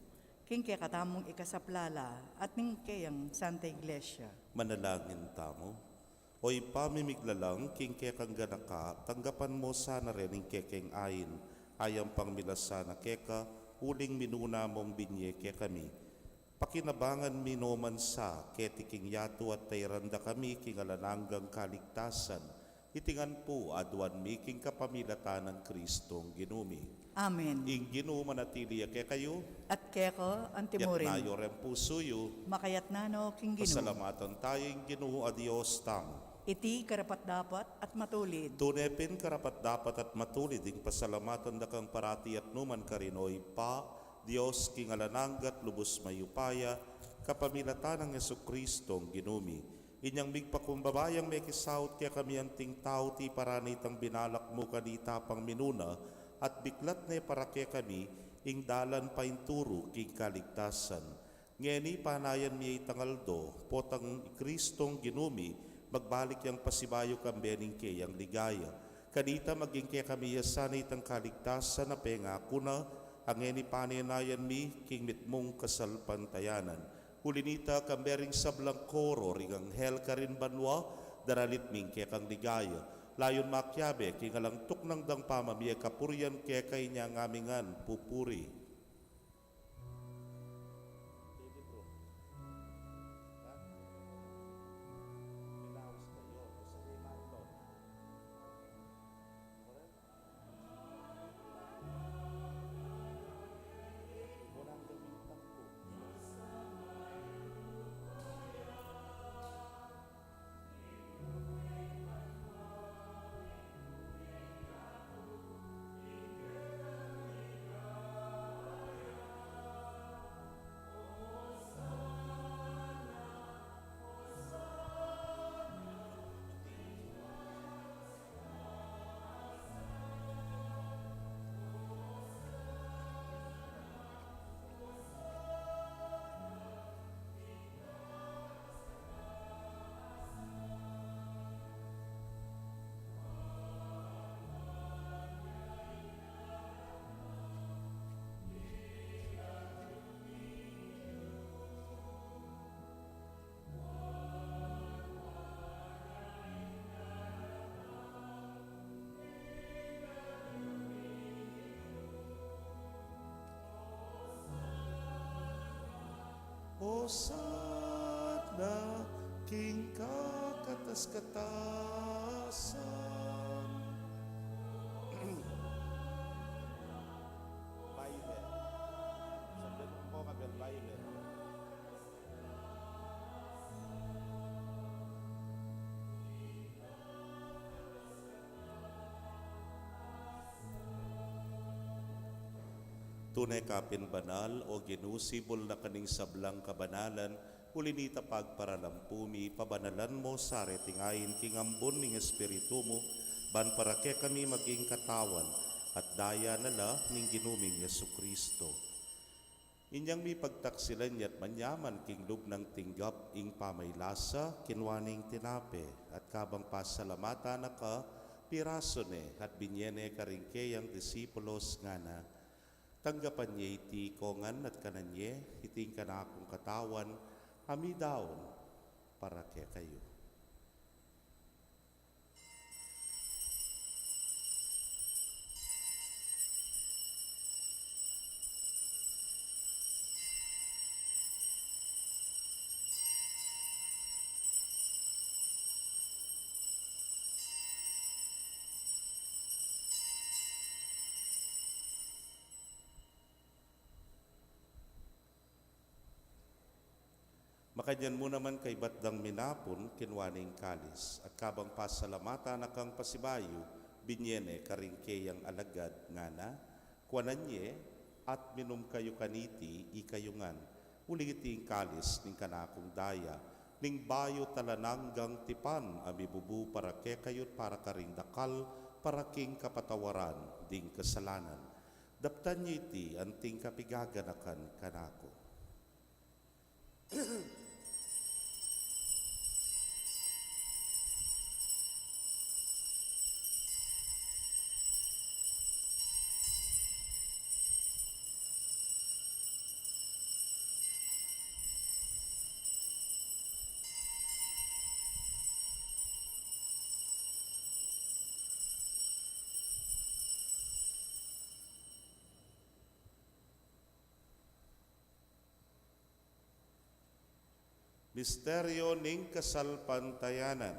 king kekatamung ikasaplala at ning keyang Santa Iglesia. Manalangin tamu. O Ibpa ming miglalang, king kekang ganaka, tanggapan mu sana rin ing kekeng ain, ayang pangmilasan na keka, uling minuna mung binye kekami. Pakinabangan mi no man sa keti king yatu at tairan da kami king alang anggang kaligtasan, iti ngan pu aduan mi king kapamilatan nang Kristong Ginu mi. Amen. Ing Ginu manatili ya kekayu. At keka antimurin. Yatna yu ring pusu yu. Makayatna no king Ginu. Pasalamatan tayu ing Ginu a Dios tamu. Iti karapat-dapat at matulid. Tune pin karapat-dapat at matulid ing pasalamatan da kang parati at nukarin man, O Ibpa, Dios king alang angga at lubus mayupaya, kapamilatan nang Jesukristong Ginu mi. Inyang migpakumbaba yang mekisaut kekami anting tau, tiparan na itang binalak mu kanita pang minuna, at biklat ne para kekami ing dalan painturu king kaligtasan. Ngeni panayan mi itang aldo, potang i Kristong Ginu mi, magbalik yang pasibayu kambe ning keyang ligaya. Kanita maging kekami ya sana itang kaligtasan a pengaku na, a ngeni panenayan mi king mitmung kasalpantayanan. Uli nita, kambe ring sablang koro ring anghel karin banua, daralit mi ing kekang ligaya. Layun makiabe king alang tuknang dang pamamie kapurian keka, inya ngamingan pupuri. Baby Brook. Ha? Pinaus kayo. Gusto ni Marlon. Correct? Walang gabing tangko. Hosana king kakatas-katasan. Baile. Sabihan ko, kabel, baile. Tune ka pin banal, O Ginu, sibul na ka ning sablang kabanalan, uli nita pagparalampu mi, pabanalan mu sa reting ain king ambun ning Espiritu mu, ban para kekami maging katawan at daya na la ning Ginu ming Jesucristo. Inyang mipagtaksilan ya't manyaman king lub nang tinggap ing pamaylasa, kinua ne ing tinape, at kabang pasalamatan na ka, pirasu ne, at binye ne karing keyang disipulos, ngana: Tanggapan ye iti kongan at kanan ye, iti ing kanakung katawan, a midaun para kekayu. Makanyan mu naman kaybat dang minapun, kinua ne ing kalis, at kabang pasalamatan na kang pasibayu, binye ne karing keyang alagad, ngana: Kuanan ye, at minum kayu kaniti, ikayu ngan, uling iti ing kalis ning kanakung daya, ning bayu at alang anggang tipan, a mibubu para kekayu at para karing dakal, para king kapatawaran ding kasalanan. Daptan ye iti anting kapigaganakan kanaku. Misteryo ning kasalpantayanan.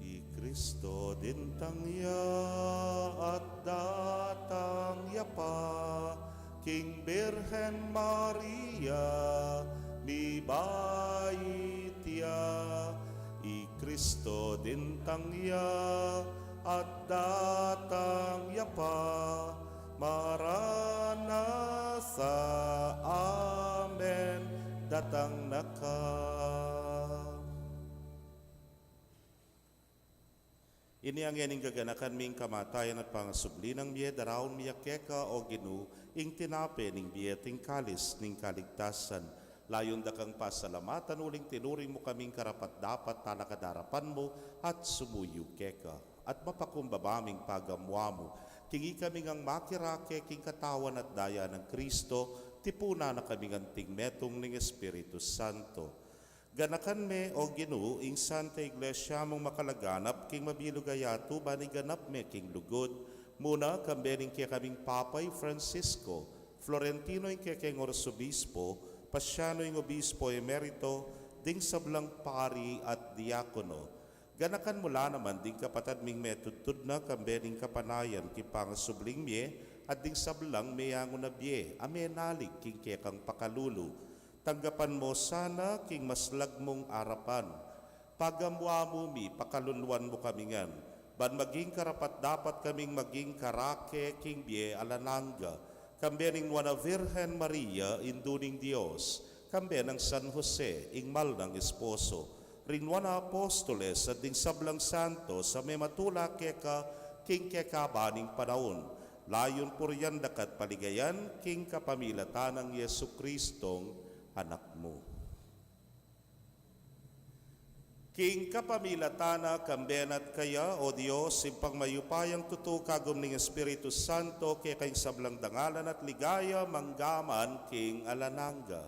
I Kristo dintang ya at datang ya pa king Birhen Maria, mibait ya. I Kristo dintang ya at datang ya pa. Maranatha, amen, datang na ka. Inya ngening gaganakan mi ing kamatayan at pangasubli nang mie, daraun mi keka, O Ginu, ing tinape ning bie at ing kalis ning kaligtasan. Layun da kang pasalamatan uling tinuring mu kaming karapat-dapat talakad king arapan mu at sumuyu keka. At mapakumbaba ming pagamuan mu king ikami ngan makirake king katawan at daya nang Kristo, tipunan na kaming anting metung ning Espiritu Santo. Ganakan me, O Ginu, ing Santa Iglesia mung makalaganap king mabilug a yatu, ban iganap me king lugud mu na, kambe ning kekaming Papa i Francisco, Florentino ing kekeng Arsobispo, Pasiano ing Obispo Emerito, ding sablang pari at diakono. Ganakan mu la naman ding kapatad ming metudtud na, kambe ning kapanayan king pangasubling mie, at ding sablang meyangu na bie a menalig king kekang pakalulu. Tanggapan mu sana king maslag mung arapan. Pagamuan mu mi, pakaluluan mu kami ngan, ban maging karapat-dapat kaming maging karake king bie alang angga, kambe ning Nuan a Virgen Maria, Indu ning Dios, kambe nang San Jose, ing mal nang esposo, ring Nuan a Apostoles, at ding sablang santos a mematula keka king kekaban ning panaun. Layun purian da ka at paligayan king kapamilatan nang Jesucristong Anak mu. King kapamilatan na, kambe na at kaya, O Dios, Ibpang mayupayang tutu, kagum ning Espiritu Santo, keka ing sablang dangalan at ligaya, mangga man king alang angga.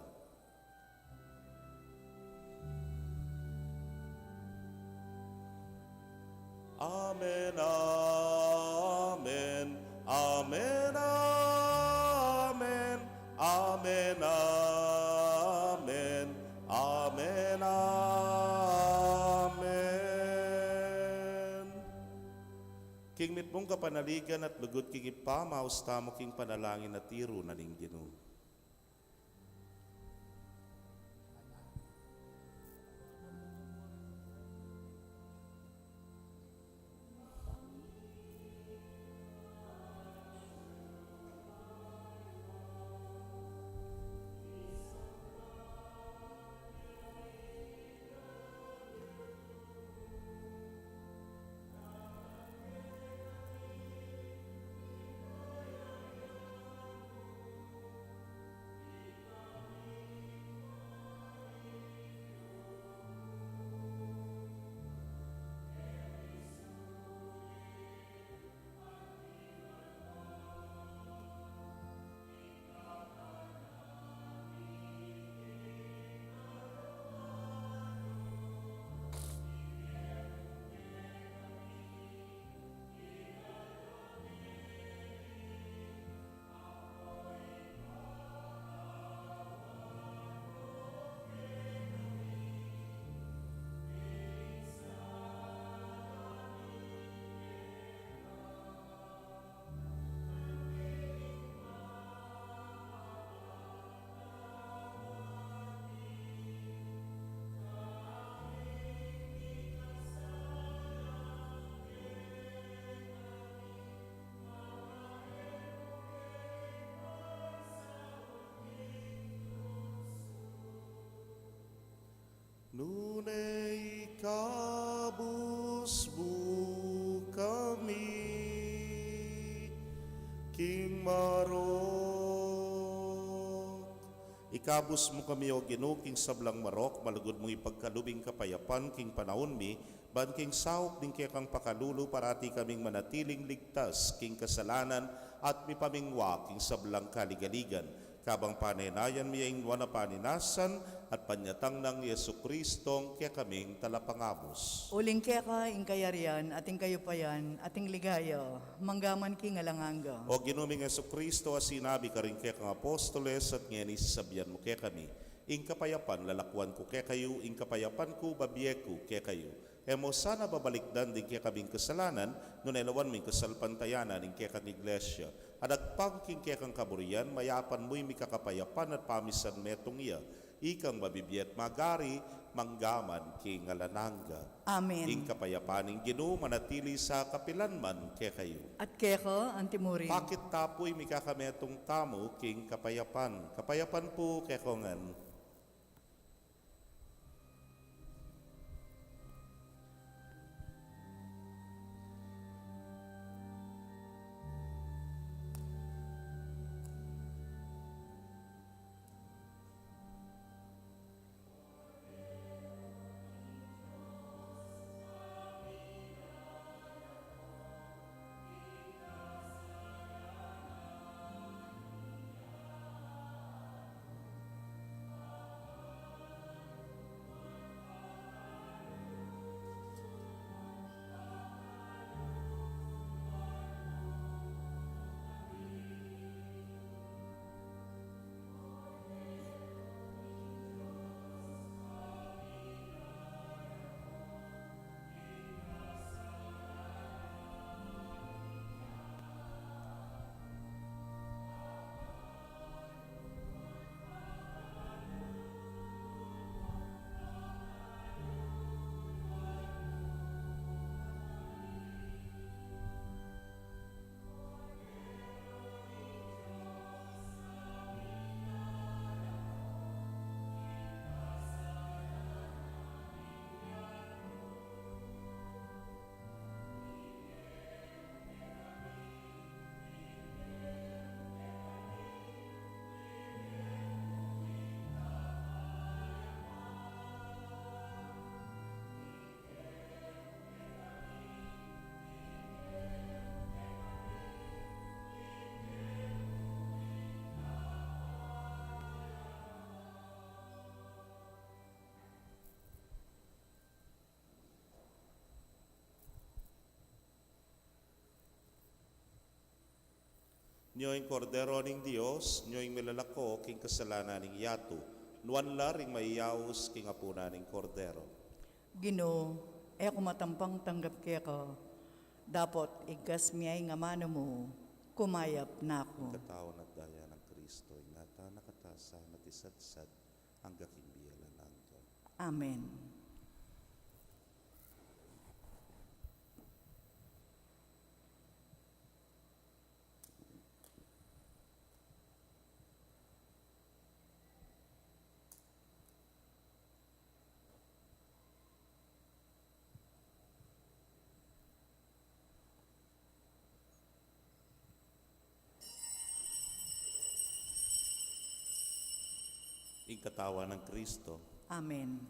Amen, amen, amen, amen, amen, amen, amen, amen. King mitmung kapanaligan at lugud king Ibpa, maus tamu king panalangin a tiru na ning Ginu. Nune ikabus mu kami king marok. Ikabus mu kami, O Ginu, king sablang marok, malugud mung ipagkalub ing kapayapan king panaun mi, ban king saup ning kekang pakalulu parati kaming manatiling ligtas king kasalanan at mipamingwa king sablang kaligaligan. Kabang panenayan mi ing nuan a paninasan at panyatang nang Jesucristo ing kekaming Talapangabus. Uling keka ing kayarian at ing kayupayan at ing ligaya, manggaman king alang angga. O Ginu ming Jesucristo, a sinabi karing kekang apostoles at ngeni sasabian mu kekami, ing kapayapan lalakuan ku kekayu, ing kapayapan ku bibie ku kekayu. E mu sana babalikdan ding kekaming kasalanan, nune lawan mu ing kasalpantayanan ning kekang Iglesia. At agpang king kekang kaburian, mayapan mu ing mikakapayapan at pamisan metung ya. Ikang mabibie at magari, manggaman king alang angga. Amen. Ing kapayapan ning Ginu manatili sa kapilan man kekayu. At keka antimurin. Pakit ta pu ing mikakametung tamu king kapayapan. Kapayapan pu kekongan. Nyo ing Kordero ning Dios, nyo ing milalako king kasalanan ning yatu. Nuan la ring mayayaus king apunan ning Kordero. Ginu, e ku matampang tanggap keka, dapot igkas mu ing amanu mu, kumayap na ku. Ing katawan at daya nang Kristo, ingatan na katamu sa matisadsad angga king bie alang angga. Amen. Ing katawan nang Kristo. Amen.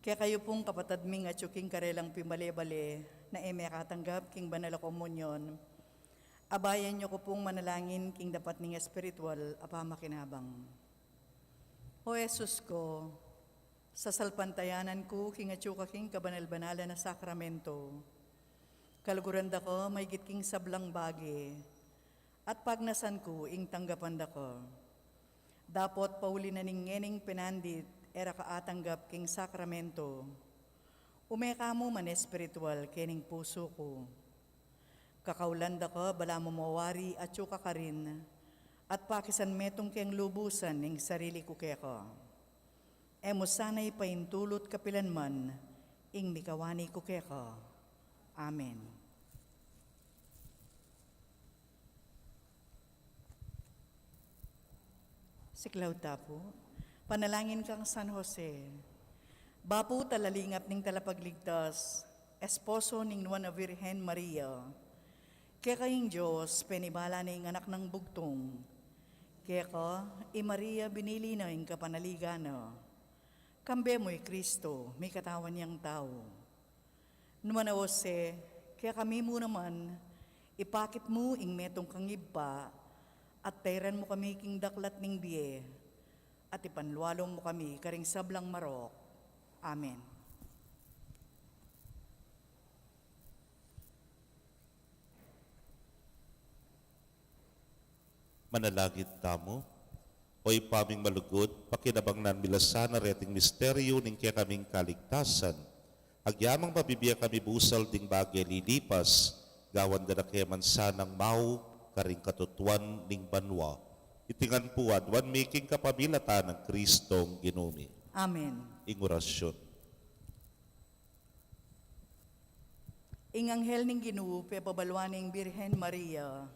Kekayu pung kapatad ming atyu king karelang pimale-bale na e mekatanggap king banal a komunyon, abayan yu ku pung manalangin king dapat ning espiritual a pamakinabang. O Jesus ku, sasalpantayanan ku king atyu ka king kabanal-banalan a sakramento. Kaluguran da ka maigit king sablang bage, at pagnasan ku ing tanggapan da ka. Dapot pauli na ning ngening penandit e ra ka atanggap king sakramento, ume ka mu man espiritual kening pusu ku. Kakaulan da ka balamu mawari atyu ka karin, at pakisan metung keng lubusan ing sarili ku keka. E mu sana ipaintulut kapilan man ing mikawani ku keka. Amen. Siklaud ta pu. Panalangin kang San Jose. Bapu, talalingap ning Talapagligtas, esposo ning Nuan a Virgen Maria. Keka ing Dios penibala ne ing Anak nang Bugtung. Keka i Maria binili na ing kapanaligan na. Kambe mu i Kristo, mikatawan yang tau. Nuan a Jose, kekami mu naman, ipakit mu ing metung kang ibpa, at tairan mu kami king daklat ning bie, at ipanlualung mu kami karing sablang marok. Amen. Manalangin tamu. O Ibpa ming malugud, pakinabang nang milasan na reting misteryu ning kekaming kaligtasan. Agyamang mabibie kami busal ding bage lilipas, gawan da na ke man sanang mau karing katutuan ning banua. Iti ngan pu aduan mi king kapamilatan nang Kristong Ginu mi. Amen. Ing orasyun. Ing anghel ning Ginu pepabalua ning Birhen Maria.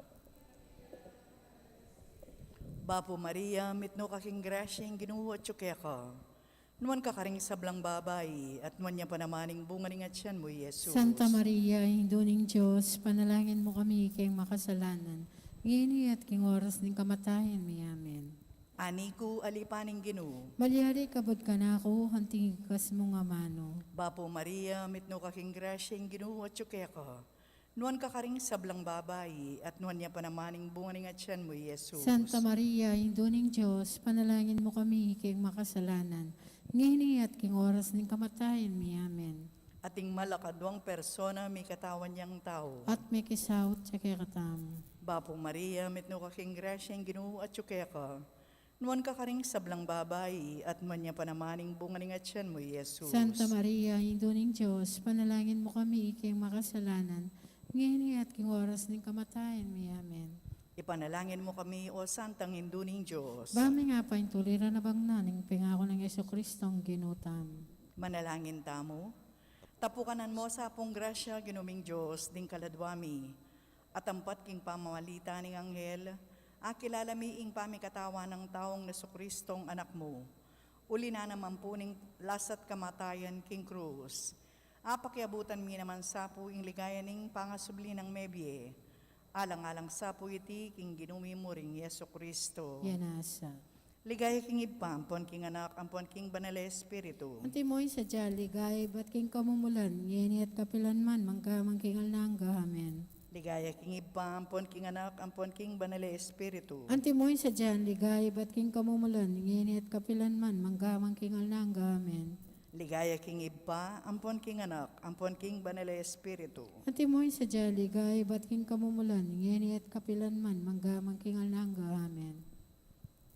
Bapu Maria, mitmu ka king grasya, ing Ginu atyu keka. Nuan ka karing sablang babai, at nuan ya pa naman ing bunga ning atian mu, Jesus. Santa Maria, Indu ning Dios, panalangin mu kami keng makasalanan, ngeni at king oras ning kamatayan mi. Amen. Ani ku, alipan ning Ginu. Malyari kabud kanaku anting ikas mung amanu. Bapu Maria, mitmu ka king grasya, ing Ginu atyu keka. Nuan ka karing sablang babai, at nuan ya pa naman ing bunga ning atian mu, Jesus. Santa Maria, Indu ning Dios, panalangin mu kami keng makasalanan, ngeni at king oras ning kamatayan mi. Amen. Ating mal a kaduang persona mikatawan yang tau. At mikisaut ya kekatamu. Bapu Maria, mitmu ka king grasya, ing Ginu atyu keka. Nuan ka karing sablang babai, at nuan ya pa naman ing bunga ning atian mu, Jesus. Santa Maria, Indu ning Dios, panalangin mu kami keng makasalanan, ngeni at king oras ning kamatayan mi. Amen. Ipanalangin mu kami, O Santang Indu ning Dios. Ba mi nga paintuliran a bangnan ing pengaku nang Jesucristong Ginu tamu. Manalangin tamu. Tapukanan mo sa pung grasya, Ginu ming Dios, ding kaladua mi. At ampat king pamamalita ning anghel, akilala mi ing pamikatawan nang taung Jesucristong Anak mu. Uli na naman pu ning lasat kamatayan king krus, apakiabutan mi naman sa pu ing ligaya ning pangasubli nang mebie. Alang-alang sa pu iti king Ginu mi mu ring Jesucristo. Yan na sa. Ligaya king Ibpa, ampon king Anak, ampon king Banal a Espiritu. Antimo ing sadya ligaya ibat king kamumulan, ngeni at kapilan man, mangga man king alang angga. Amen. Ligaya king Ibpa, ampon king Anak, ampon king Banal a Espiritu. Antimo ing sadya ligaya ibat king kamumulan, ngeni at kapilan man, mangga man king alang angga. Amen. Ligaya king Ibpa, ampon king Anak, ampon king Banal a Espiritu. Antimo ing sadya ligaya ibat king kamumulan, ngeni at kapilan man, mangga man king alang angga. Amen.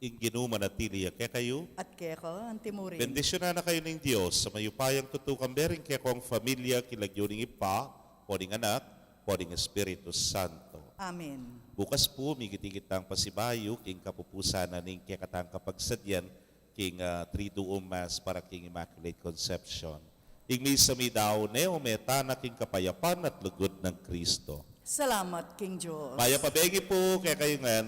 Ing Ginu manatili ya kekayu. At keka antimurin. Bendisyunan na kayu ning Dios a mayupayang tutu, kambe ring kekong familia, king lagyu ning Ibpa, ampo ning Anak, ampo ning Espiritu Santo. Amen. Bukas pu, migit-igit tang pasibayu king kapupusan na ning kekatang kapagsadyan king, ah, Triduum Mass para king Immaculate Conception. Ing misa mi dau ne, ume tana king kapayapan at lugud nang Kristo. Salamat king Dios. Mayap a bengi pu kekayu ngan.